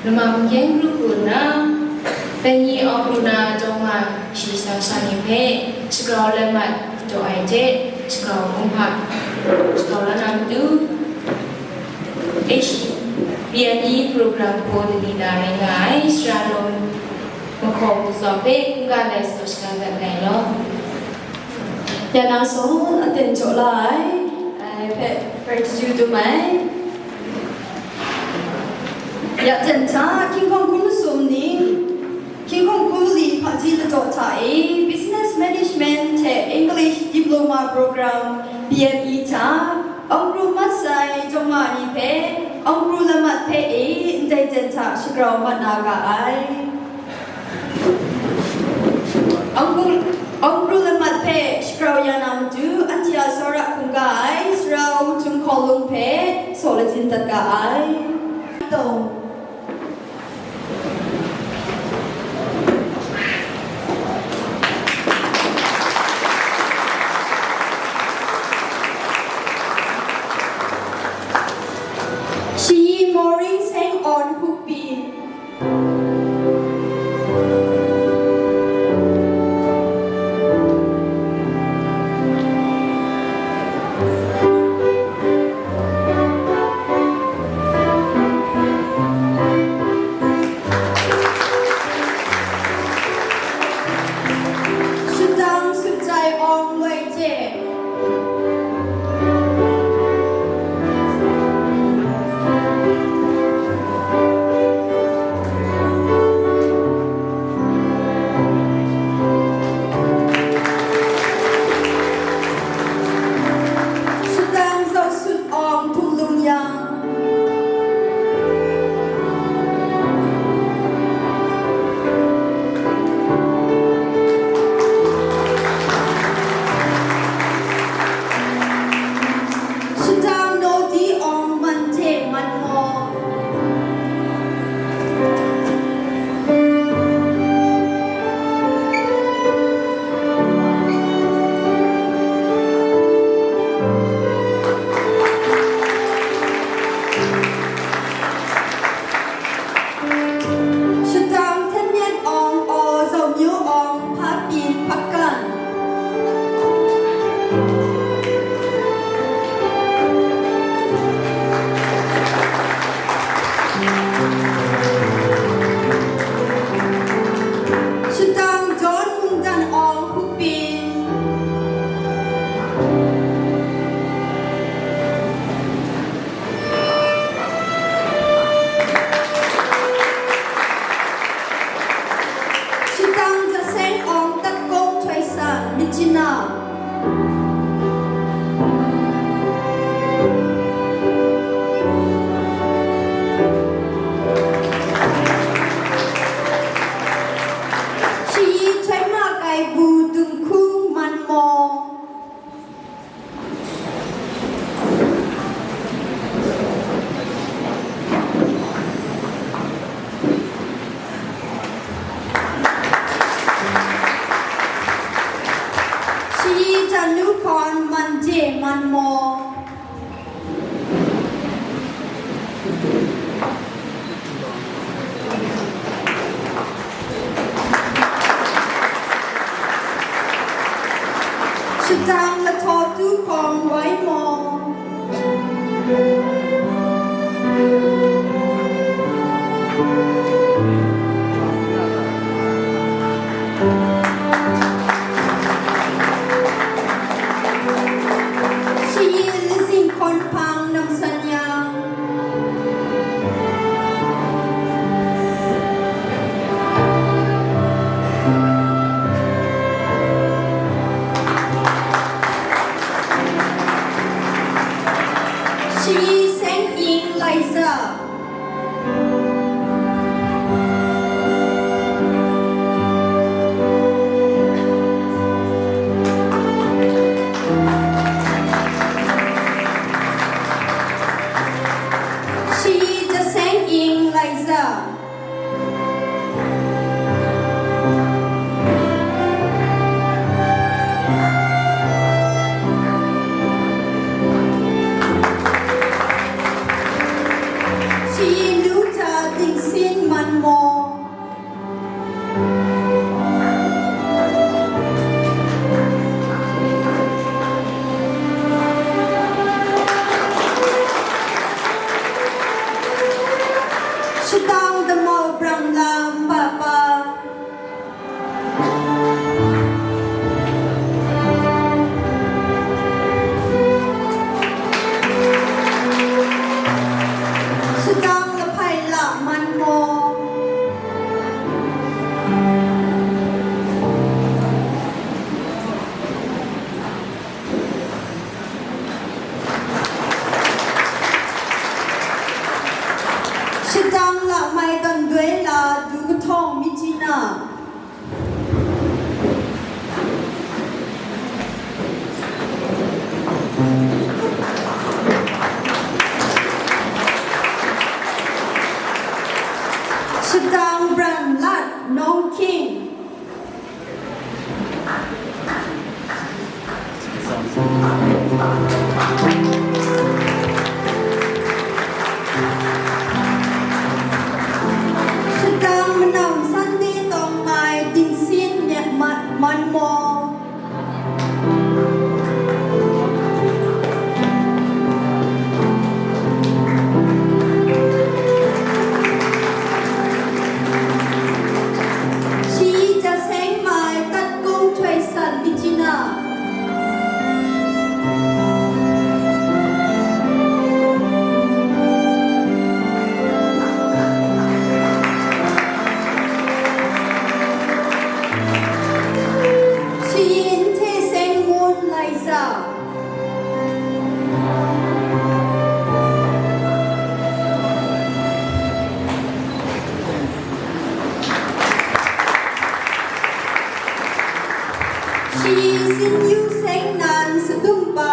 Lama Mungkyang Group hku nna, Banyi Awng Pru na Jawma Kaji Kasha ni hpe shagrau lamat daw ai hte shagrau kumhpa shagrau la na matu, H B M E program coordinator rai nga ai Sara Lawng Mahkaw Pru Zaw hpe hkungga lai shaga dat ai law. Ya nang zawn aten jaw la ai, ai hpe gratitude dum ai. Ya ten hta, King Hkawng Hku Masum ning, King Hkawng Hku Li Hpaji Ladaw hta e Business Management hte English Diploma Program, B M E hta, Awng Pru mat sai jawma ni hpe, Awng Pru lamat hpe e ndai ten hta shagrau mat na ga ai. Awng Pru, Awng Pru lamat hpe shagrau ya na matu, anhte a tsawra hkungga ai Sara Wu Htung Hkaw Lung hpe saw lajin dat ga ai. Shi Maureen Seng Awn Hkupbin. Shadang Sutjai Awng Loi Hte. Shadang Zaw Sut Awng Hpung Lung Yang. Shadang Naw Di Awng Man Hte Man Maw. Shadang Hten Myat Awng Aw Zaw Myo Awng Hpa Pyin Hpa Kan. Shadang Dawn Mungdan Awng Hkupbin. Shadang Jaseng Awng Tat Kong Htoi San, Myitkyina. Shayi Htoi Ma Kai Bu Dun Hkung Man Maw. Shayi Janu King. Shadang manam Sunday tawng mai Dingsin Myat Mat Man Maw. Shi Jaseng mai Tat Kung Htoi San Myitkyina. Shi Nhteseng Mun Laiza. Shi Sin Yu Seng Nan Sadumpa.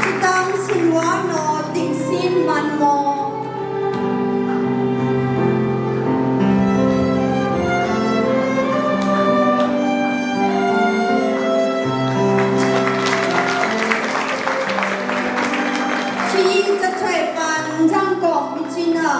Shadang Sinwa Naw Dingsin Man Maw. Shi Jahtoi Pan Jang Kawng Myitkyina.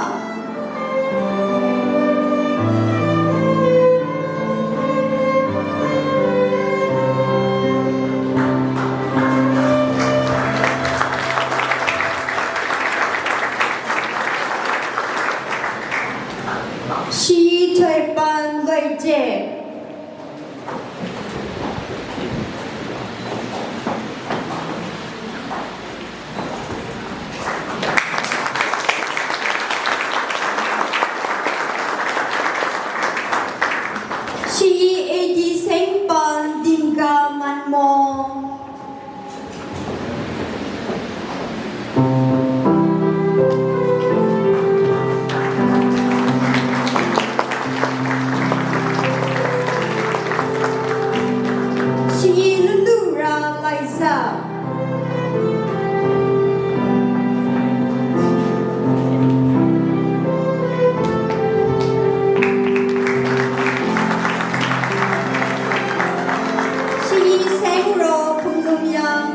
Shi Htoi Pan Loi Je. Shi Edi Seng Pan Dingga Man Maw. Shi Lulu Ra Laiza. Shi Seng Raw Hpung Lum Yang.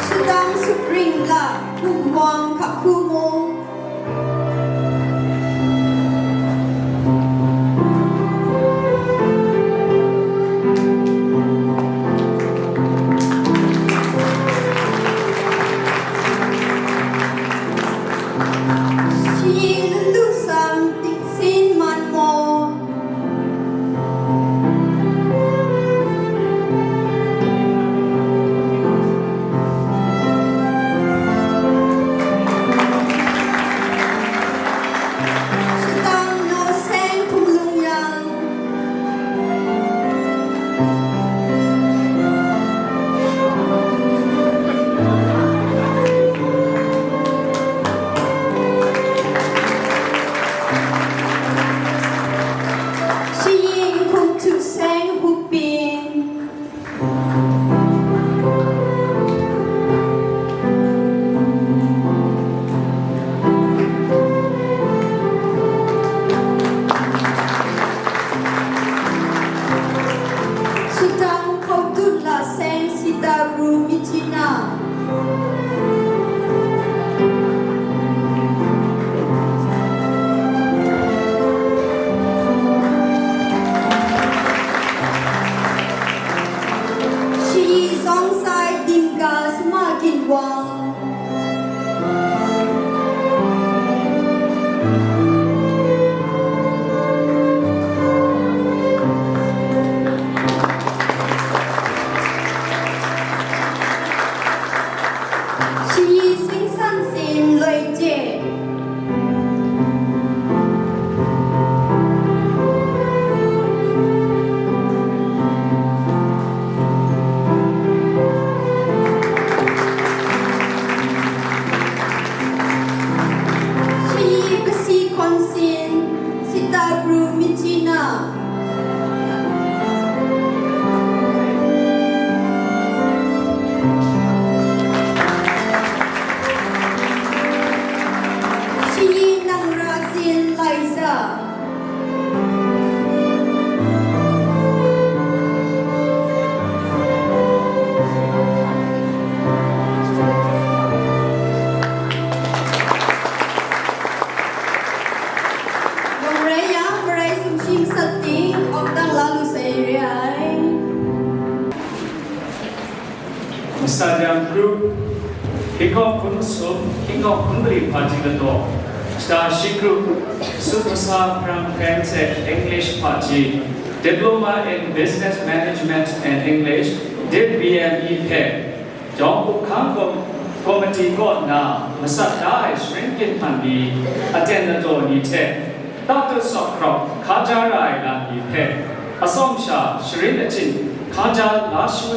Shadang Supring La, Hkum Wang Hkak Hku Mung. Shi Lulu Sam Dingsin Man Maw. Shadang Naw Seng Hpung Lung Yang. Shi Yin Hkum Htu Seng Hpuk Pyin. Shadang Hkau Tut La Seng Sita Ru Myitkyina. Shi Zawng Sai Dingga Sama Ginwang. Shi Sing San Sin Loi Je. Stadium Group, Hkingkawng Hkun Masum, Hkingkawng Hkun Mali Hpaji Ladaw, Shata Shi Group, Sut Masa Hparang Hpren hte English Hpaji, Diploma in Business Management and English, Dip B M E hpe, Jawng Up Hkang Kom-, Komiti kaw nna masat da ai sharin ginhpan ni, aten ladaw ni hte, tatut sawk hkrawk hkaja ra ai lam ni hpe, atsawm sha sharin achyin hkaja la shu,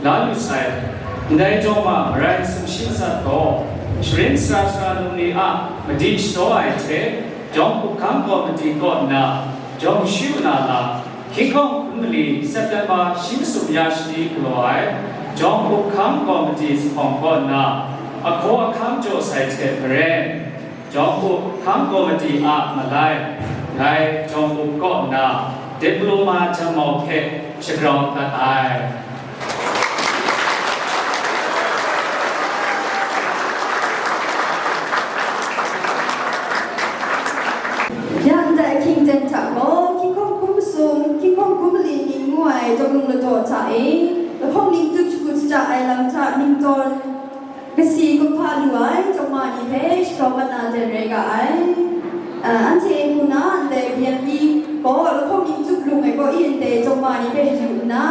la lu sai. Ndai jawng ma marai sumshi matsat gaw, sharin sara sara num ni a madi shadaw ai hte, Jawng Up Hkang Komiti kaw nna jawng shu na lam, Hkingkawng Hkun Mali, September shi masum ya shani galaw ai, Jawng Up Hkang Komiti zuphpawng kaw nna, ahkaw ahkang jaw sai hte maren, Jawng Up Hkang Komiti a malai, ngai Jawng Up kaw nna, Diploma Jam Mau hpe shagrau dat ai. Ya ndai ahkying ten hta gaw, Hkingkawng Hkun Masum, Hkingkawng Hkun Mali mying ngu ai Dawnglung Ladaw hta e, lahkawng ning tup shagu shada ai lam hta ningtawn kasi kumhpa lu ai, jawng ma ni hpe shagrau mat na ten rai ga ai. Ah, anhte hku na ndai B M E gaw lahkawng ning tup lung ai gaw i ndai jawng ma ni hpe yu nna,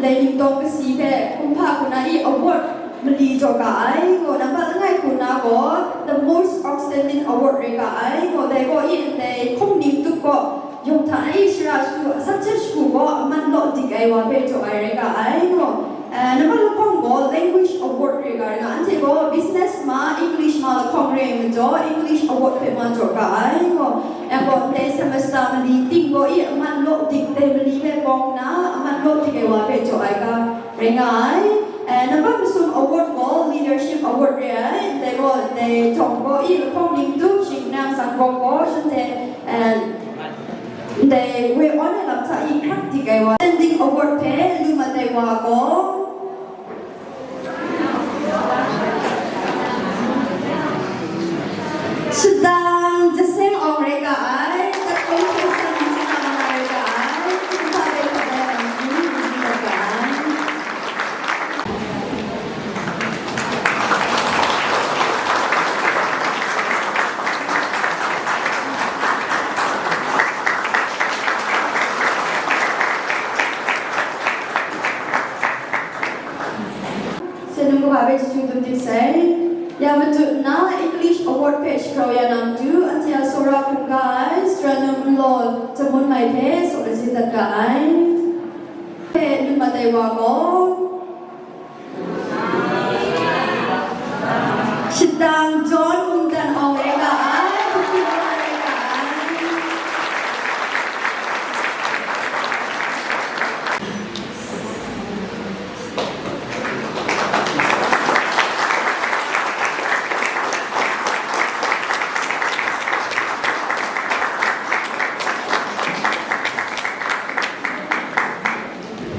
ndai ningtawn kasi hpe kumhpa hku na i award mali jaw ga ai, gaw nambat langai hku na gaw the most outstanding award rai ga ai, gaw dai gaw i ndai hkawng ning tup gaw yawng hta na i shara shagu, subject shagu gaw aman law dik ai wa hpe jaw ai rai ga ai, gaw, eh, nambat lahkawng gaw language award rai ga ai, anhte gaw business ma, English ma lahkawng re ai majaw, English award hpe ma jaw ga ai, gaw, eh, gaw ndai semester mali ting gaw i aman law dik, dai mali hpe bawng nna aman law dik ai wa hpe jaw ai ga, rai nga ai. Eh, nambat masum award gaw leadership award re ai. Ndai gaw, ndai htawng gaw i lahkawng ning tup shing nang sanggawng gaw shanhte, eh, ndai woi awn ai lam hta i hkrak dik ai wa. Standing award hpe lu mat ai wa gaw, Shadang Jaseng Awng rai ga ai, Tatkong Hkyen San Hkyen Nang rai ga ai, Kumhpa Dai Hkawt Dai Nang Hkyen Nang rai ga ai. Shanum kawa hpe jahtum dum dik sai. Ya matut nna English Award hpe shagrau ya na matu, anhte a tsawra hkungga ai, Sara Num Nlaw Jamun Mai hpe sawk lajin dat ga ai. Hpe lu mat ai wa gaw, Shadang John Mungdan Awng rai ga ai, hpung hpung rai ga ai.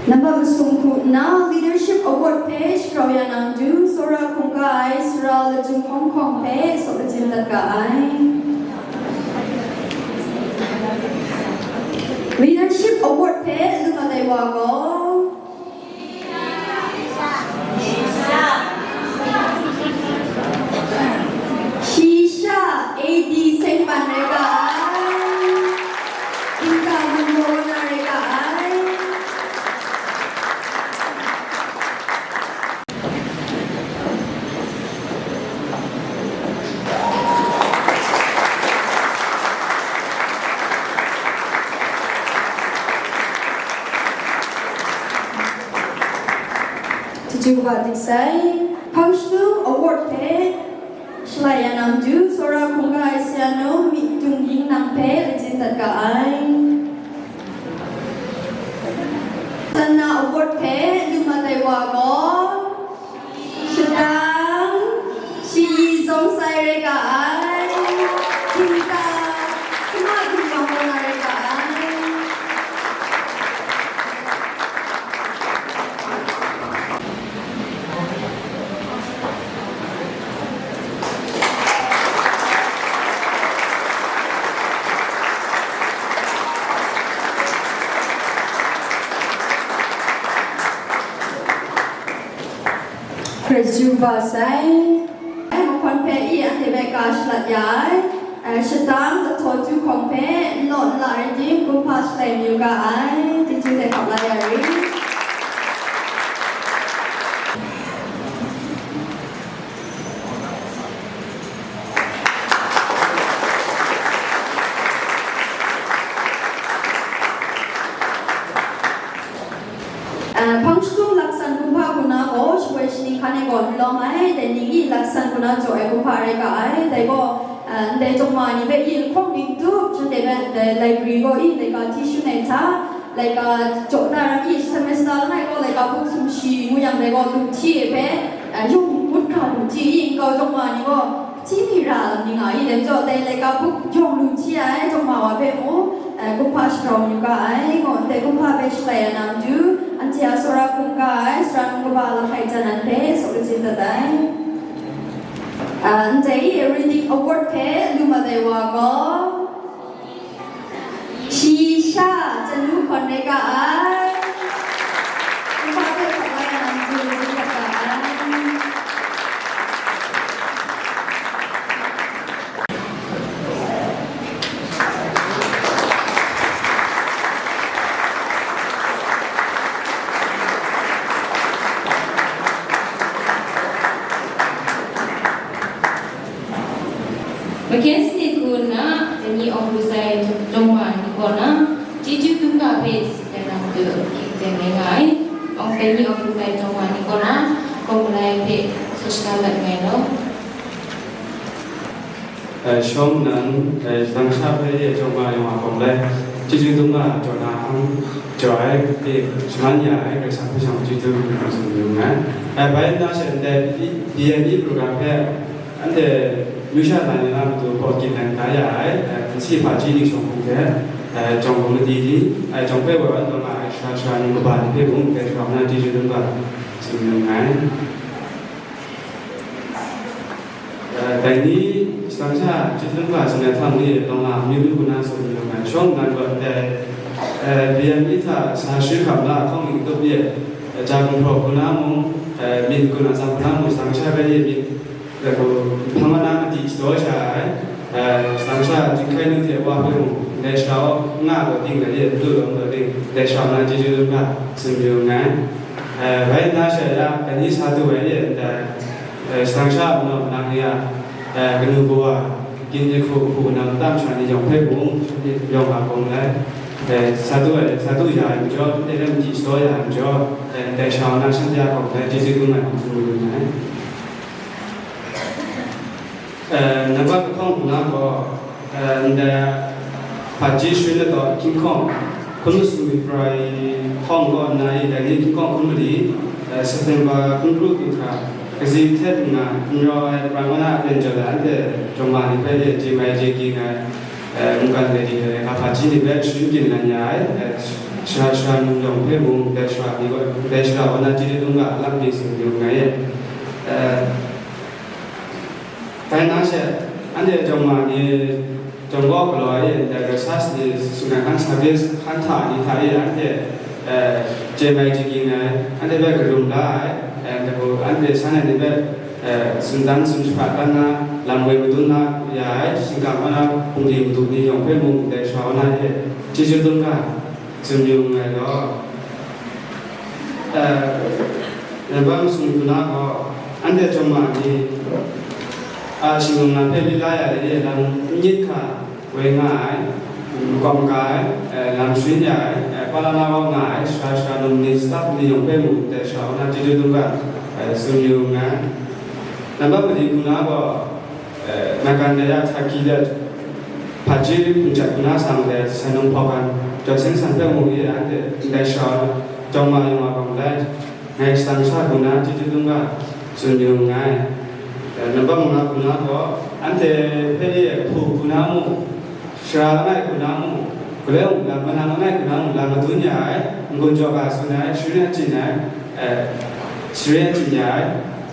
Nambat masum hku nna Leadership Award hpe shagrau ya na matu, tsawra hkungga ai Sara Lajung Hkawng Hkawng hpe sawk lajin dat ga ai. Leadership Award hpe lu mat ai wa gaw, Shisha A D Sengpan rai ga ai. Hkingga Munlaw na rai ga ai. Chyeju kaba dik sai. Hpang Shadung Award hpe shalai ya na matu, tsawra hkungga ai Sara Num Myit Tung Ying Nang hpe lajin dat ga ai. Sanna Award hpe lu mat ai wa gaw, Shadang Shayi Zawng Sai rai ga ai, Hkingga Suma Hkingga Maw na rai ga ai. Praise you ba sai. Ai mahkawn hpe i anhte hpe ka shalat ya ai. Ai, shadang lahtaw tu hkawng hpe n law n la rai tim, kumhpa shalai mayu ga ai. Chyeju hte hkap la ya ri. Hpang shadung laksan kumhpa hku na gaw, shawoi shaning hkan e gaw n lawm ai, dai ning i laksan hku na jaw ai kumhpa rai ga ai. Dai gaw, ndai jawng ma ni hpe i lahkawng ning tup, shanhte hpe ndai library gaw i laika hti shun ai hta, laika jaw na ram i semester langai gaw laika buk sumshi ngu yang dai gaw lu hti e hpe, yawng ngut hkra lu hti i nkau jawng ma ni gaw, Hti mi ra lam ni nga i, dai majaw dai laika buk yawng lu hti ai, jawng ma wa hpe mung, eh, kumhpa shagrau yu ga ai, ngu ndai kumhpa hpe shalai ya na matu, anhte a tsawra hkungga ai, sara num kaba Lahkai Jan An hpe sawk lachin dat ai. Ah, ndai i Reading Award hpe lu mat ai wa gaw, Shi sha chanu hkawn rai ga ai. Kumhpa hpe hkawm la yang du rai ga ai. Magen sanit hku nna, dai ni awng lu sai jawng ma ni kaw na, chyeju dum ga hpe tsit ai na matu, hkying teng rai nga ai. Awng, dai ni awng lu sai jawng ma ni kaw na, kawng malai hpe sasha dat nngai law. Eh, shawng nnan, eh, shadang sha hpe e jawng ma yawng a kawng lai, chyeju dum ga jaw na hkang jaw ai, e shaman ya ai, Karai Kasang hpe shawng chyeju dum ga tsun yu nngai. Eh, bai nna she ndai B M E program hpe, Anhte yu sha na ni na matu hpaw kyin ai da ya ai, eh, nsi hpaji ning shawng hpung hte, eh, jawng hpung madi ni, eh, jawng hpe woi wan taw nga ai, sara sara ni kaba ni hpe mung, dai hkra na chyeju dum ga tsun yu nngai. Eh, dai ni shadang sha chyeju dum ga tsun ai hta mung e, lawng nga amyu myu hku na tsun yu nngai. Shawng nnan gaw ndai, eh, B M E hta sa shi hkam la hkawng ning tup e, eh, ja gumhpraw hku na mung, eh, myit hku na tsam hku na mung, shadang sha bai e myit Dai gaw, hpang na madi shadaw sha ai, eh, shadang sha Jinghkai nu hte wa hpe mung, ndai sara wa nga gaw ting, dai e n lu lawm gaw ting, ndai sara wa na chyeju dum ga tsun yu nngai. Eh, bai nna sha ya, dai ni sa du ai e, ndai, eh, shadang sha manaw manang ni a, eh, kanu kawa, kyin jahku hku nang tam sha ni yawng hpe mung, yawng a kawng lai, eh, sa du ai, sa du ya ai majaw, ndai lam di shadaw ya ai majaw, eh, ndai sara wa na shanhte a kawng lai chyeju dum ai hpang tsun yu nngai. Eh, nambat lahkawng hku na gaw, eh, ndai hpaji sharin ladaw ahkying hkawng, hkun masum February hkawng kaw nna e, dai ni ahkying hkawng hkun mali, eh, September hkun kru du hkra, kazi htet nna n rau ai pran wa na a ten jaw ai anhte jawng ma ni hpe e chye mai chye ging ai, eh, mungkan lady hte hpaji ni hpe sharin kyin lan ya ai, eh, sara sara num yawng hpe mung, dai sara ni gaw, dai sara wa na chyeju dum ga a lam ni tsun yu nngai e. Eh, Dai na she, anhte jawng ma ni, jawng gaw galaw ai e, ndai research ni, shinggan hkan service hkan hta ni hta e, anhte, eh, chye mai chye ging ai, anhte hpe karum la ai, eh, dai gaw anhte san ai ni hpe, eh, tsun dan tsun shahpat dan na, lam woi madun na ya ai, shingkang wa na, hpung di madu ni yawng hpe mung, ndai sara wa na e, chyeju dum ga. Tsun yu nngai law, eh, nambat masum hku na gaw, anhte jawng ma ni, a, shinglung na hpe lila ya ai lam n myit hkra woi nga ai, makawp maga ai, eh, lam sharin ya ai, eh, palana wa nga ai, sara sara num ni, staff ni yawng hpe mung, dai sara wa na chyeju dum ga, eh, tsun yu nngai. Nambat madi hku na gaw, Eh, Meghalaya, Turkey de, hpaji hpung jat hku na sang de, Sanung Hpawgan, Jaw Seng San hpe mung e, anhte ndai sara jawng ma yawng a bang lai, ngai shadang sha hku na chyeju dum ga tsun yu nngai. Eh, nambat manga hku na gaw, anhte hpe e hpu hku na mung, Sara langai hku na mung, galoi mung lam manang langai hku na mung lam madun ya ai, n-gun jaw ga tsun ai, sharin achyin ai, eh, sharin achyin ya ai,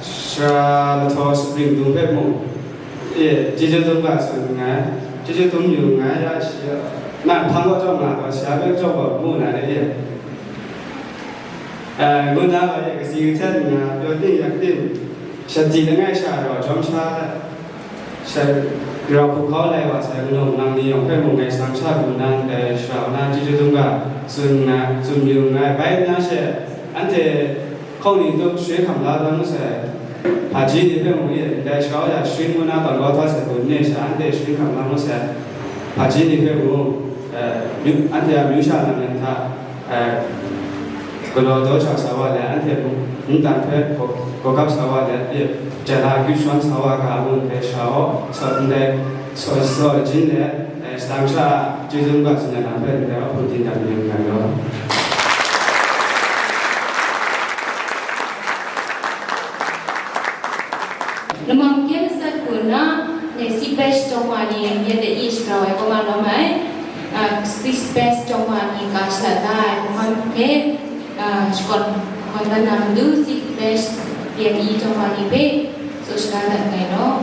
sara lahtaw spring dung hpe mung, eh, chyeju dum ga tsun nngai, chyeju dum yu nngai, ya shi, na hpang kaw jaw nga gaw, sara hpe jaw gaw mu na le, eh, ngu na gaw, eh, kasi kahten nga, pyaw ting yak ting, Shati langai sha rau jawm sha, sha rau hkrup kau lai wa sai, nang ni yawng hpe mung ngai shadang sha lu nna ndai sha wa na chyeju dum ga tsun nga, tsun yu nngai. Bai nna she, anhte hkau ni tup sharin hkam la la mu sai, hpaji ni hpe mung e, ndai sha wa ya sharin ngu na tawn kau hta sai, kun ne sha, anhte sharin hkam la mu sai, hpaji ni hpe mung, eh, myu-, anhte a myu sha lam lam hta, eh, galaw daw shang sa wa let, anhte mungdan hpe gaw, gaw gap sa wa let, e, jala akyu shawn sa wa ga ngu ndai sha wa, sa ndai, sa, sa jin let, eh, shadang sha chyeju ga tsun ai lam hpe ndai wa hpung tin dan ning rai law. Lamang hkyen masat hku nna, ne si bai shadawng wa ni, yet de i shagrau ai kaw ma lawm ai. Ah, six best jawng wa ni ka shalat da ai hkam hpe, ah, shakawn, shakawn dan na matu, six best B M E jawng wa ni hpe tsaw shaga dat nngai law.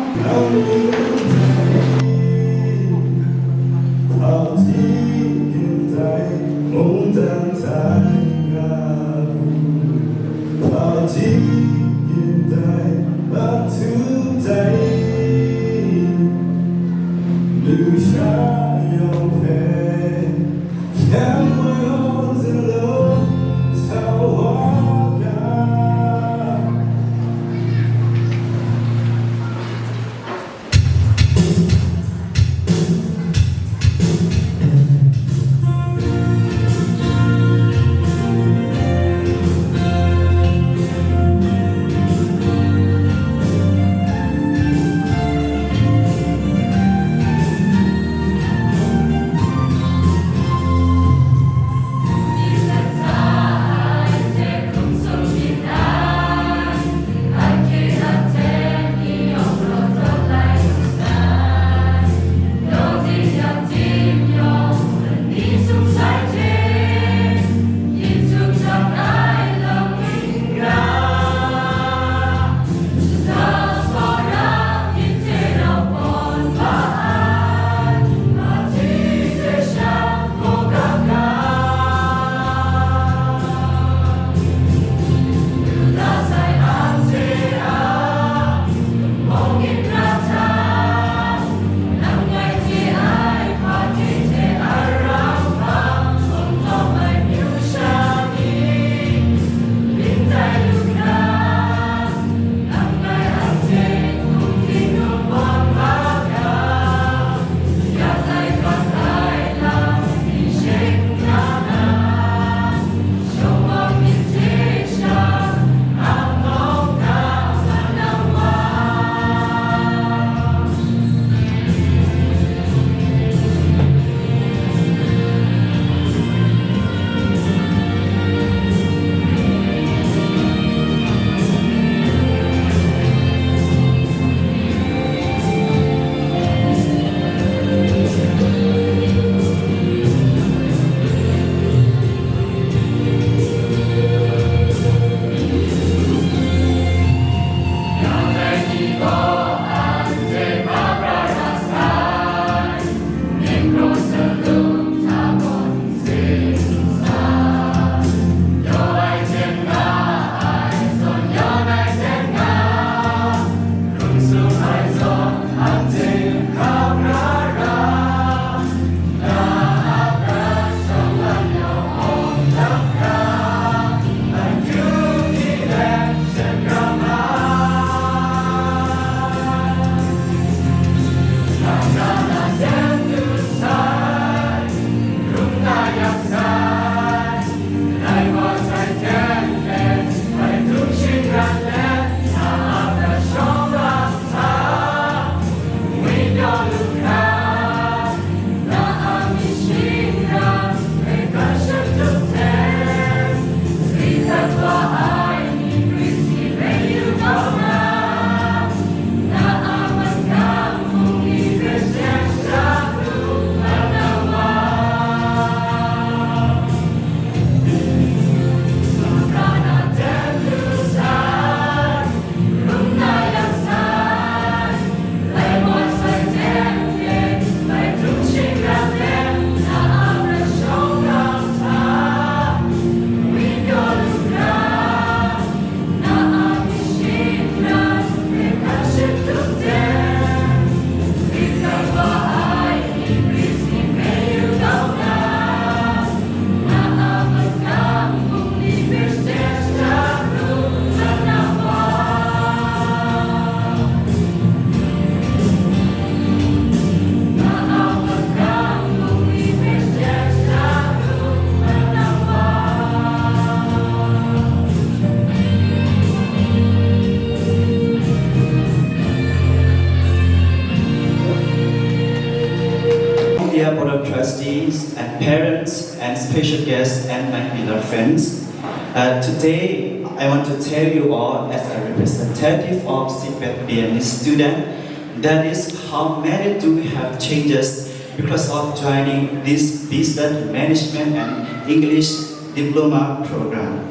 guests and my beloved friends. Uh, today, I want to tell you all, as a representative of C PET B M E student, that is how many do we have changes because of joining this business management and English diploma program.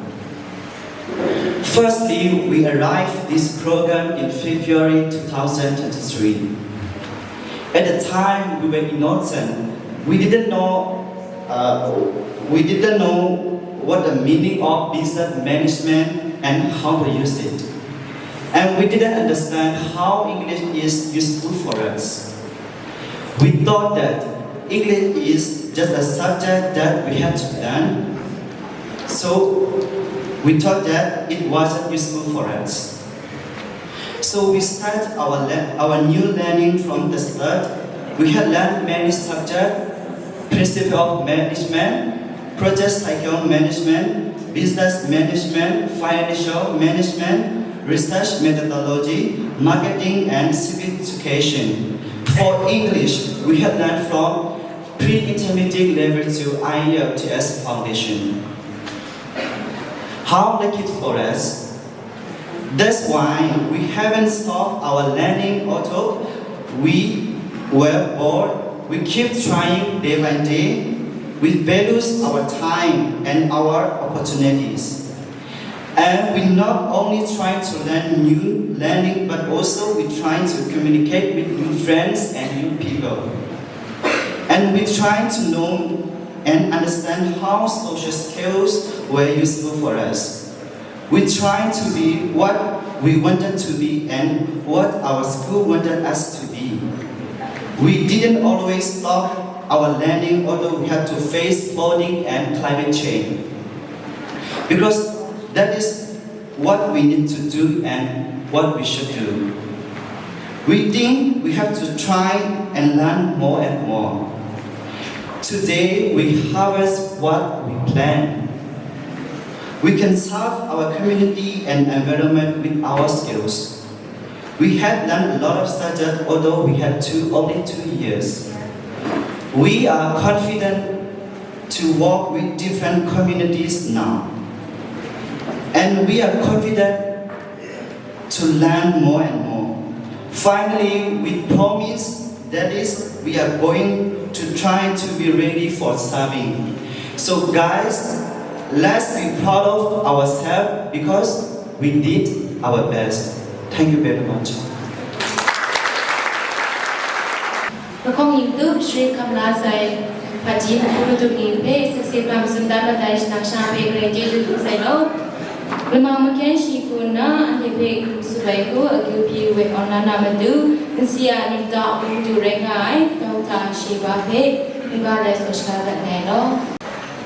Firstly, we arrived this program in February two thousand twenty-three. At the time, we were innocent. We didn't know, uh, we didn't know what the meaning of business management and how to use it. And we didn't understand how English is useful for us. We thought that English is just a subject that we have to learn, so we thought that it wasn't useful for us. So we start our, le- our new learning from the start. We have learned many subjects: principle of management, project cycle management, business management, financial management, research methodology, marketing, and civic education. For English, we have learned from pre-intermediate level to I E L T S foundation. How lucky for us! That's why we haven't stopped our learning, although we were bored. We keep trying day by day. We values our time and our opportunities. And we not only try to learn new learning, but also we try to communicate with new friends and new people. And we try to know and understand how social skills were useful for us. We try to be what we wanted to be and what our school wanted us to be. We didn't always stop our learning, although we had to face flooding and climate change. Because that is what we need to do and what we should do. We think we have to try and learn more and more. Today, we harvest what we plant. We can serve our community and environment with our skills. We had learned a lot of subjects, although we had two, only two years. We are confident to work with different communities now. And we are confident to learn more and more. Finally, we promise that is, we are going to try to be ready for serving. So, guys, let's be proud of ourselves because we did our best. Thank you very much. ပခုံးရင်သူ Shri Kamla Sai, Paji Mukuru Tuni Pe, Sixty Pam Sundar Madai Naksha Pe, Grade J Tutu Sai Lo. Lamang Makan Shi Kuna, Ante Pe, Su Bai Ku, Akyu Pi Wet On Lana Madu, Nsia Nita, Mukuru Rengai, Dauta Shiba Pe, Muga Rai Soshka Rat Nai Lo.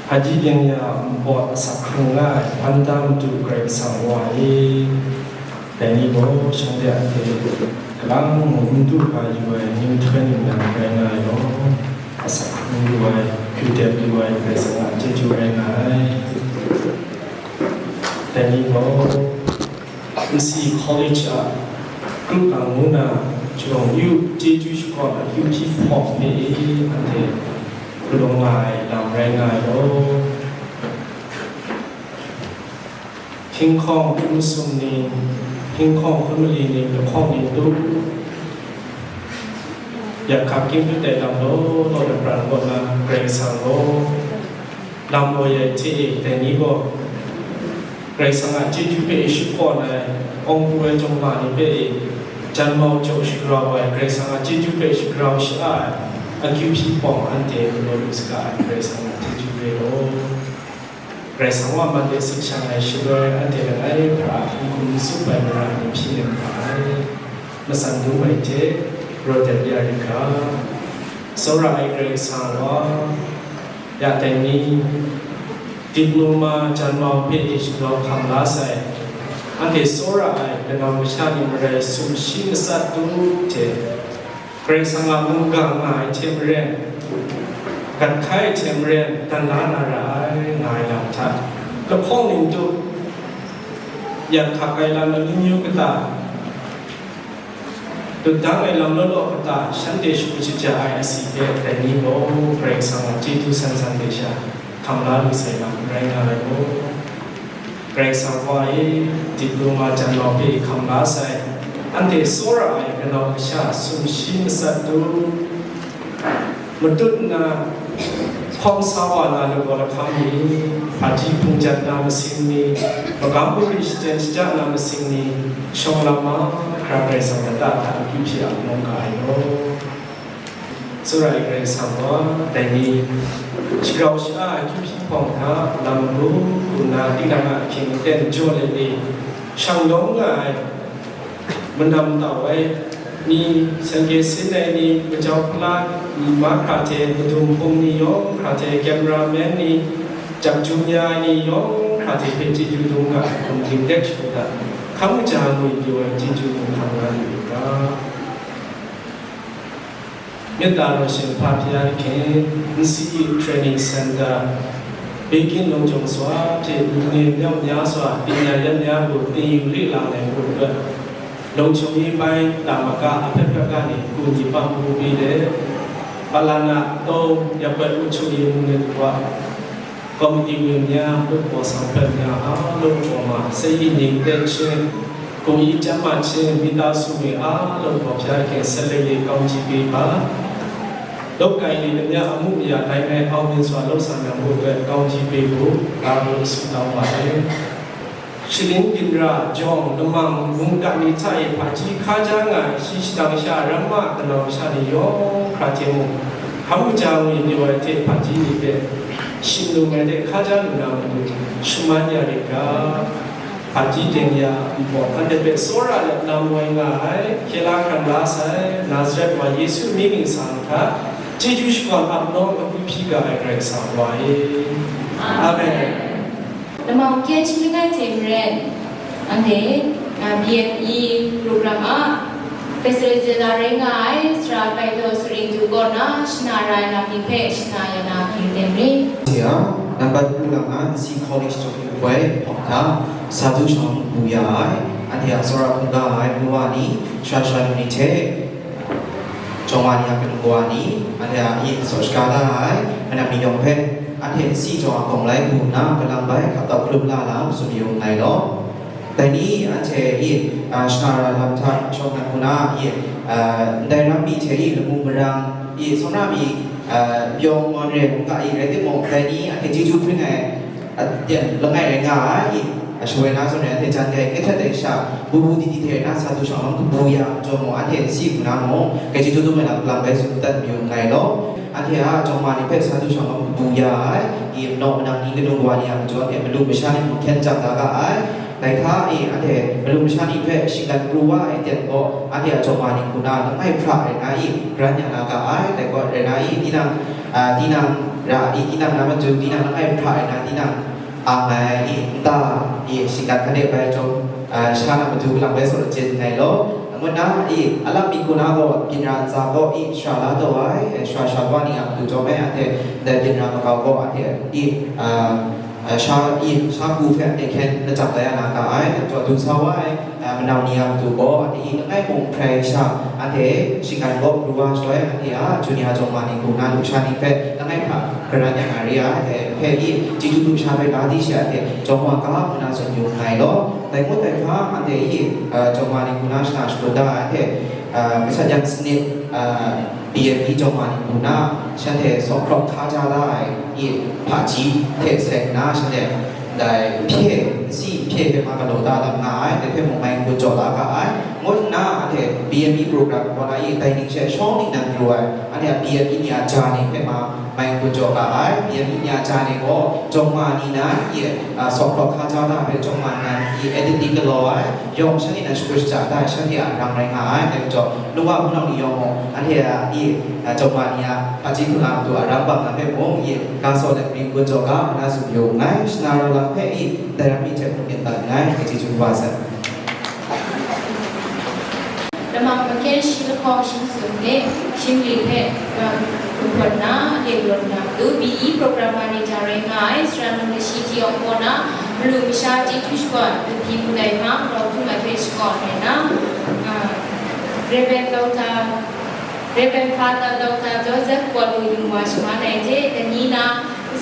Hpaji byeng ya npawt asak hkrung nga ai, hpan da matu Karai Kasang Wa e, dai ni gaw shanhte anhte galang mung n du hkra yu ai, myit hkoi myit nang rai nga ai law, asak hkrung yu ai, hkyu dep yu ai Karai Kasang a chyeju rai nga ai. Dai ni gaw, N C College a, group a ngu na, Jawng Yu, chyeju shakawn a, Yu Hpyi Hpawng hpe e, anhte galaw nga ai lam rai nga ai law. Hpinghkawng hkrum sum ning, hpinghkawng hkrum mali ning, lahkawng ning tu, yak hkak king hpit ai lam law law na pran kaw na, Karai Kasang gaw lam woi ai hte e, dai ni gaw Karai Kasang a chyeju hpe e shakawn ai, awng pru ai chyawm ma ni hpe e, jan mau jaw shagrau ai, Karai Kasang a chyeju hpe shagrau sha-a ai, akyu hpyi hpawng anhte galaw lu saga ai, Karai Kasang a chyeju re law. Karai Kasang wa man de sut shang ai shaloi, anhte langai hkra a hkum n tsup ai mara ni hpyi nem hpa ai. Matsan dum ai hte, Rota Yarika, tsawra ai Karai Kasang wa, ya dai ni, diploma jan mau hpe e shagrau hkam la sai, anhte tsawra ai kanau masha ni marai sumshi matsat tu hte, Karai Kasang a mungga nga ai hte maren, gat hkai ai hte maren, dan la na ra ai, nga ai lam hta, lahkawng ning tu, yak hkak ai lam amyu myu kata, dut dang ai lam law law kata, shanhte shagu shaja ai asi hte, dai ni gaw Karai Kasang a chyeju san san de sha, Hkam la lu sai lam rai nga ai gaw, Karai Kasang wa e, diploma jan mau hpe hkam la sai, anhte tsawra ai kanau kasha sumshi matsat tu, matut nna hkawm sa wa na lagaw lahkam ni, hpaji hpung jat na masing ni, magam bungli shaten shaja na masing ni, shawng lam mahkra Karai Kasang lata hta akyu hpyi a nawng nga ai law. Tsawra ai Karai Kasang gaw, dai ni shagrau sha-a akyu hpyi hpawng hta lam lu lu nna, tinang a ahkying aten jaw let e, shang nawng nga ai, manam tau ai ni, seng kye sin ai ni, majau hpula ni mahkra hte, madung hpung ni yawng hkra hte, cameraman ni, jak jum ya ai ni yawng hkra hte hpe chyeju dum nga ai hkum dingdek shagu hta, hkam kaja ngwi pyaw ai chyeju mung hkam nga lu u ga. မေတ္တာတော်ရှင်ဖခင် N C E Training Center, Beijing လုံခြုံစွာဖြင့် လူငယ်မြောက်များစွာ ပညာရပ်များကို သင်ယူလေ့လာနိုင်ဖို့အတွက် လုံခြုံရေးပိုင်းတာမကအဖက်ဖက်ကနေ ကူညီပံ့ပိုးပေးတဲ့ ပလနသုံးရပ်ကွက်အုပ်ချုပ်ရေးမှူးနဲ့တကွ ကော်မတီဝင်များ၊ လုပ်ဖော်ဆောင်ဖက်များအားလုံးအပေါ်မှာ စိတ်ရင်းငြိမ်သက်ခြင်း၊ ကိုယ်ရေးကျန်းမာခြင်း၊ မိသားစုဝင်အားလုံးကို ဘုရားသခင်ဆက်လက်၍ကောင်းချီးပေးပါ။ လုပ်ကိုင်နေသမျှအမှုအရာတိုင်းလည်း အောင်မြင်စွာလုပ်ဆောင်နိုင်ဖို့အတွက် ကောင်းချီးပေးဖို့ အားလုံးဆုတောင်းပါတယ်။ Shilin Ginra Jawng Lamang Mungkan ni hta e hpaji hkaja nga ai shi shadang sha ramma kanau sha ni yawng hkra hte mung, hkam kaja ngwi pyaw ai hte hpaji ni hpe shim lu ai hte hkaja lu na matu shaman ya rit ga, hpaji teng ya npawt anhte hpe tsawra let lam woi nga ai, hkye la hkran la sai, Nazaret wa Yesu mying ningsang hta chyeju shakawn ap nawng akyu hpyi ga ai Karai Kasang wa e. Amen. Lamang kyen shi langai hte maren, anhte, a, B M E program a facilitator rai nga ai, Sara Bai Daw Saring Du kaw na shana ra ai lam ni hpe shana ya na hpyi teng ri. Sia, nambat pu lang a, C College Chawhkyu Poi hpawng hta, sa du shawng bu ya ai, anhte a tsawra hkungga ai, nu wa ni, sha sha ni hte, Jawng wa ni a kanu kawa ni, anhte a i tsaw shaga da ai, manam ni yawng hpe, anhte nsi jawng a gawng lai hku nna, kalang bai hkap tau hkalum la lam, tsun yu nngai law. Dai ni anhte i, a, shana ra lam hta shawng nnan hku na i, a, ndai ram mi hte i, lamu marang i, sawmra mi, a, pyawng ngawn re mungga i rai timung, dai ni anhte chyeju hpring ai, a, teng langai rai nga ai, a, shawoi na zawn re anhte jan dai, kehtet ai sha, bu bu di di hte na sa du shawng lam kabu ya, jaw mung, anhte nsi hku na mung, grai chyeju dum ai lam, lam bai tsun dat mayu nngai law. Anhte a jawng ma ni hpe sa du shawng lam kabu ya ai, i, manaw manang ni, kanu kawa ni a majaw hte malu masha ni mung hkyen jang da ga ai. Dai hta i, anhte malu masha ni hpe shinggan pru wa ai ten gaw, anhte a jawng ma ni hku na langai hpra rai na i, karan ya na ga ai. Dai gaw rai na i, tinang, a, tinang ra i, tinang na matu, tinang langai hpra rai na, tinang ang ai i, nta i, shinggan hkade bai jawm, a, sha na matu galang bai saw lachyet nngai law. Ngut na i, a lam mi hku na gaw, byin ra ntsa gaw i, shara la taw ai, e, shara sha wa ni a matu jawm ai, anhte ndai byin ra makau gaw, anhte i, a, a, sha i, sha ku hpe anhte hkyen lachyang la ya na ga ai, jaw du sa wa ai, a, manau ni a matu gaw, anhte i, langai mung hprai sha, anhte shinggan gaw pru wa shaloi, anhte a jun ya jawng ma ni hku na lusha ni hpe langai hta karan ya na re ai, anhte hpe i, chyeju lusha hpe la di shi a hte, jawng wa ga ngu na tsun yu nngai law. Dai ngut dai hpa, anhte i, a, jawng ma ni hku na shana shakut da ai hte, a, masat yang sanit, a, B M E jawng ma ni hku na, shanhte sawhkrawk hkaja da ai i, hpaji hte sai nna, shanhte ndai hpye, nsi hpye hpe ma galaw da lam nga ai, dai hpe mung mai n gun jaw la ga ai, ngut nna, anhte B M E program kaw na i, dai ning she shawng ningnan pru ai, anhte a B M E ni a ja ni hpe ma, mai n gun jaw ga ai, B M E ni a ja ni gaw, jawng ma ni nan i, a, sawhkrawk hkaja da hpe jawng ma nan i, edit di galaw ai, yawng shanhte nan shakut shaja da ai, shanhte a rang rai nga ai, dai majaw, nu wa hpunau ni yawng mung, anhte a i, a, jawng ma ni a hpaji hpula matu a rang bang na hpe mung i, ga saw let ring gun jaw ga, nna tsun yu nngai, shana rau lam hpe i, dai ram mi hte hpung yin dat nngai, chyeju kaba sai. Lamang makyan shi lahkawng shi masum hte shi mali hpe, um, gumhpraw nna, le rawt na matu, B E program manager rai nga ai, Sara Nang Lashi Ji Awng kaw na, malu masha chyeju shakawn, Lahpi Mungdai hpang grau htum ai hpe shakawn ai na, uh, Reverend Doctor, Reverend Father Doctor Joseph Paulu Yung wa shaman ai hte, Dani na,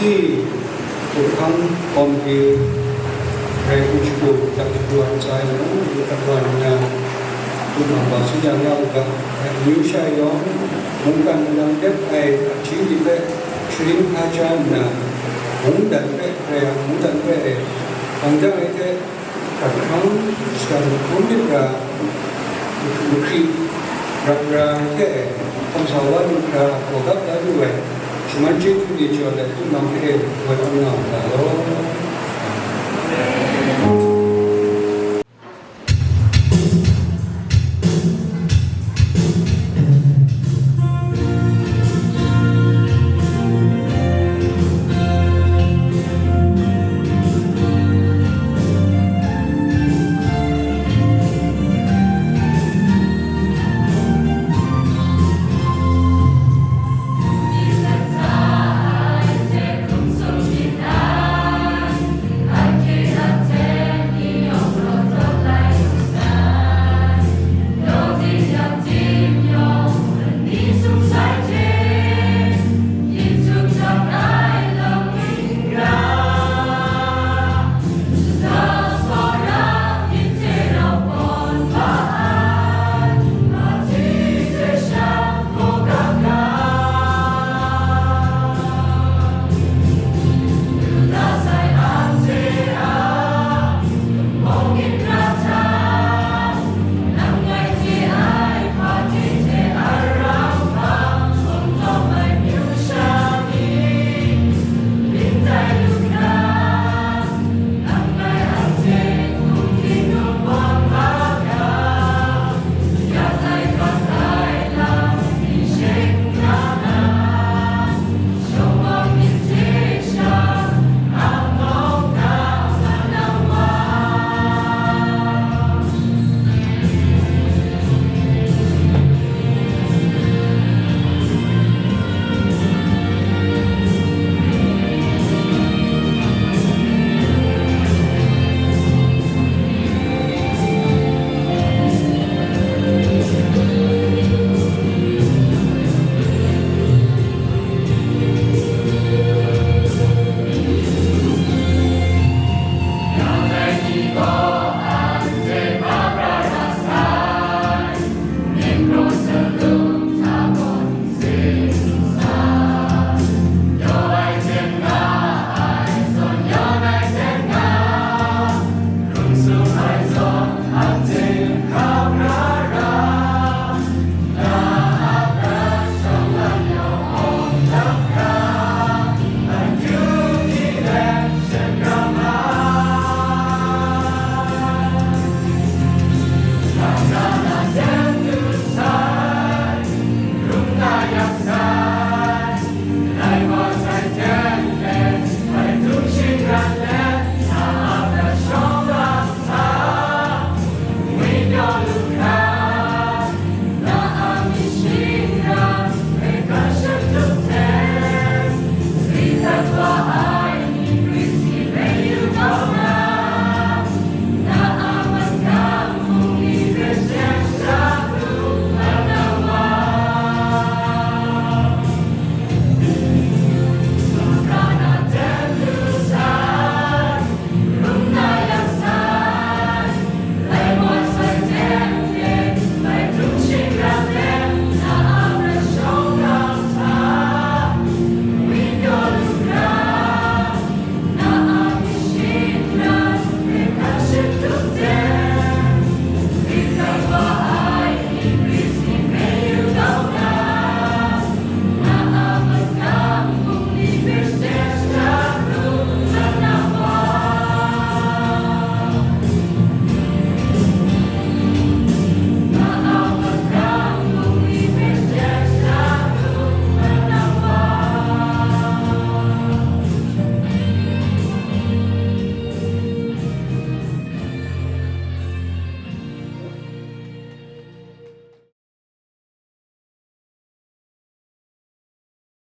Hpyi hpang kawm pyi rai hku shagu, dak shagu ai ntsa e mung, yu dat wa nna, hpunau hpa tsun ya nga u ga, amyu sha yawng, mungkan malang dep ai ahti ni hpe sharin hkaja nna, mungdan hpe rai yang, mungdan hpe rai, hpang dang ai hte, hkrang shadang hkrum myit ga, mahkri rak ra ai hte, hpang sa wa myit ga, gawgap la lu ai, shaman chyeju ni jaw let, hpunau hpe e, woi hpang nga u ga law.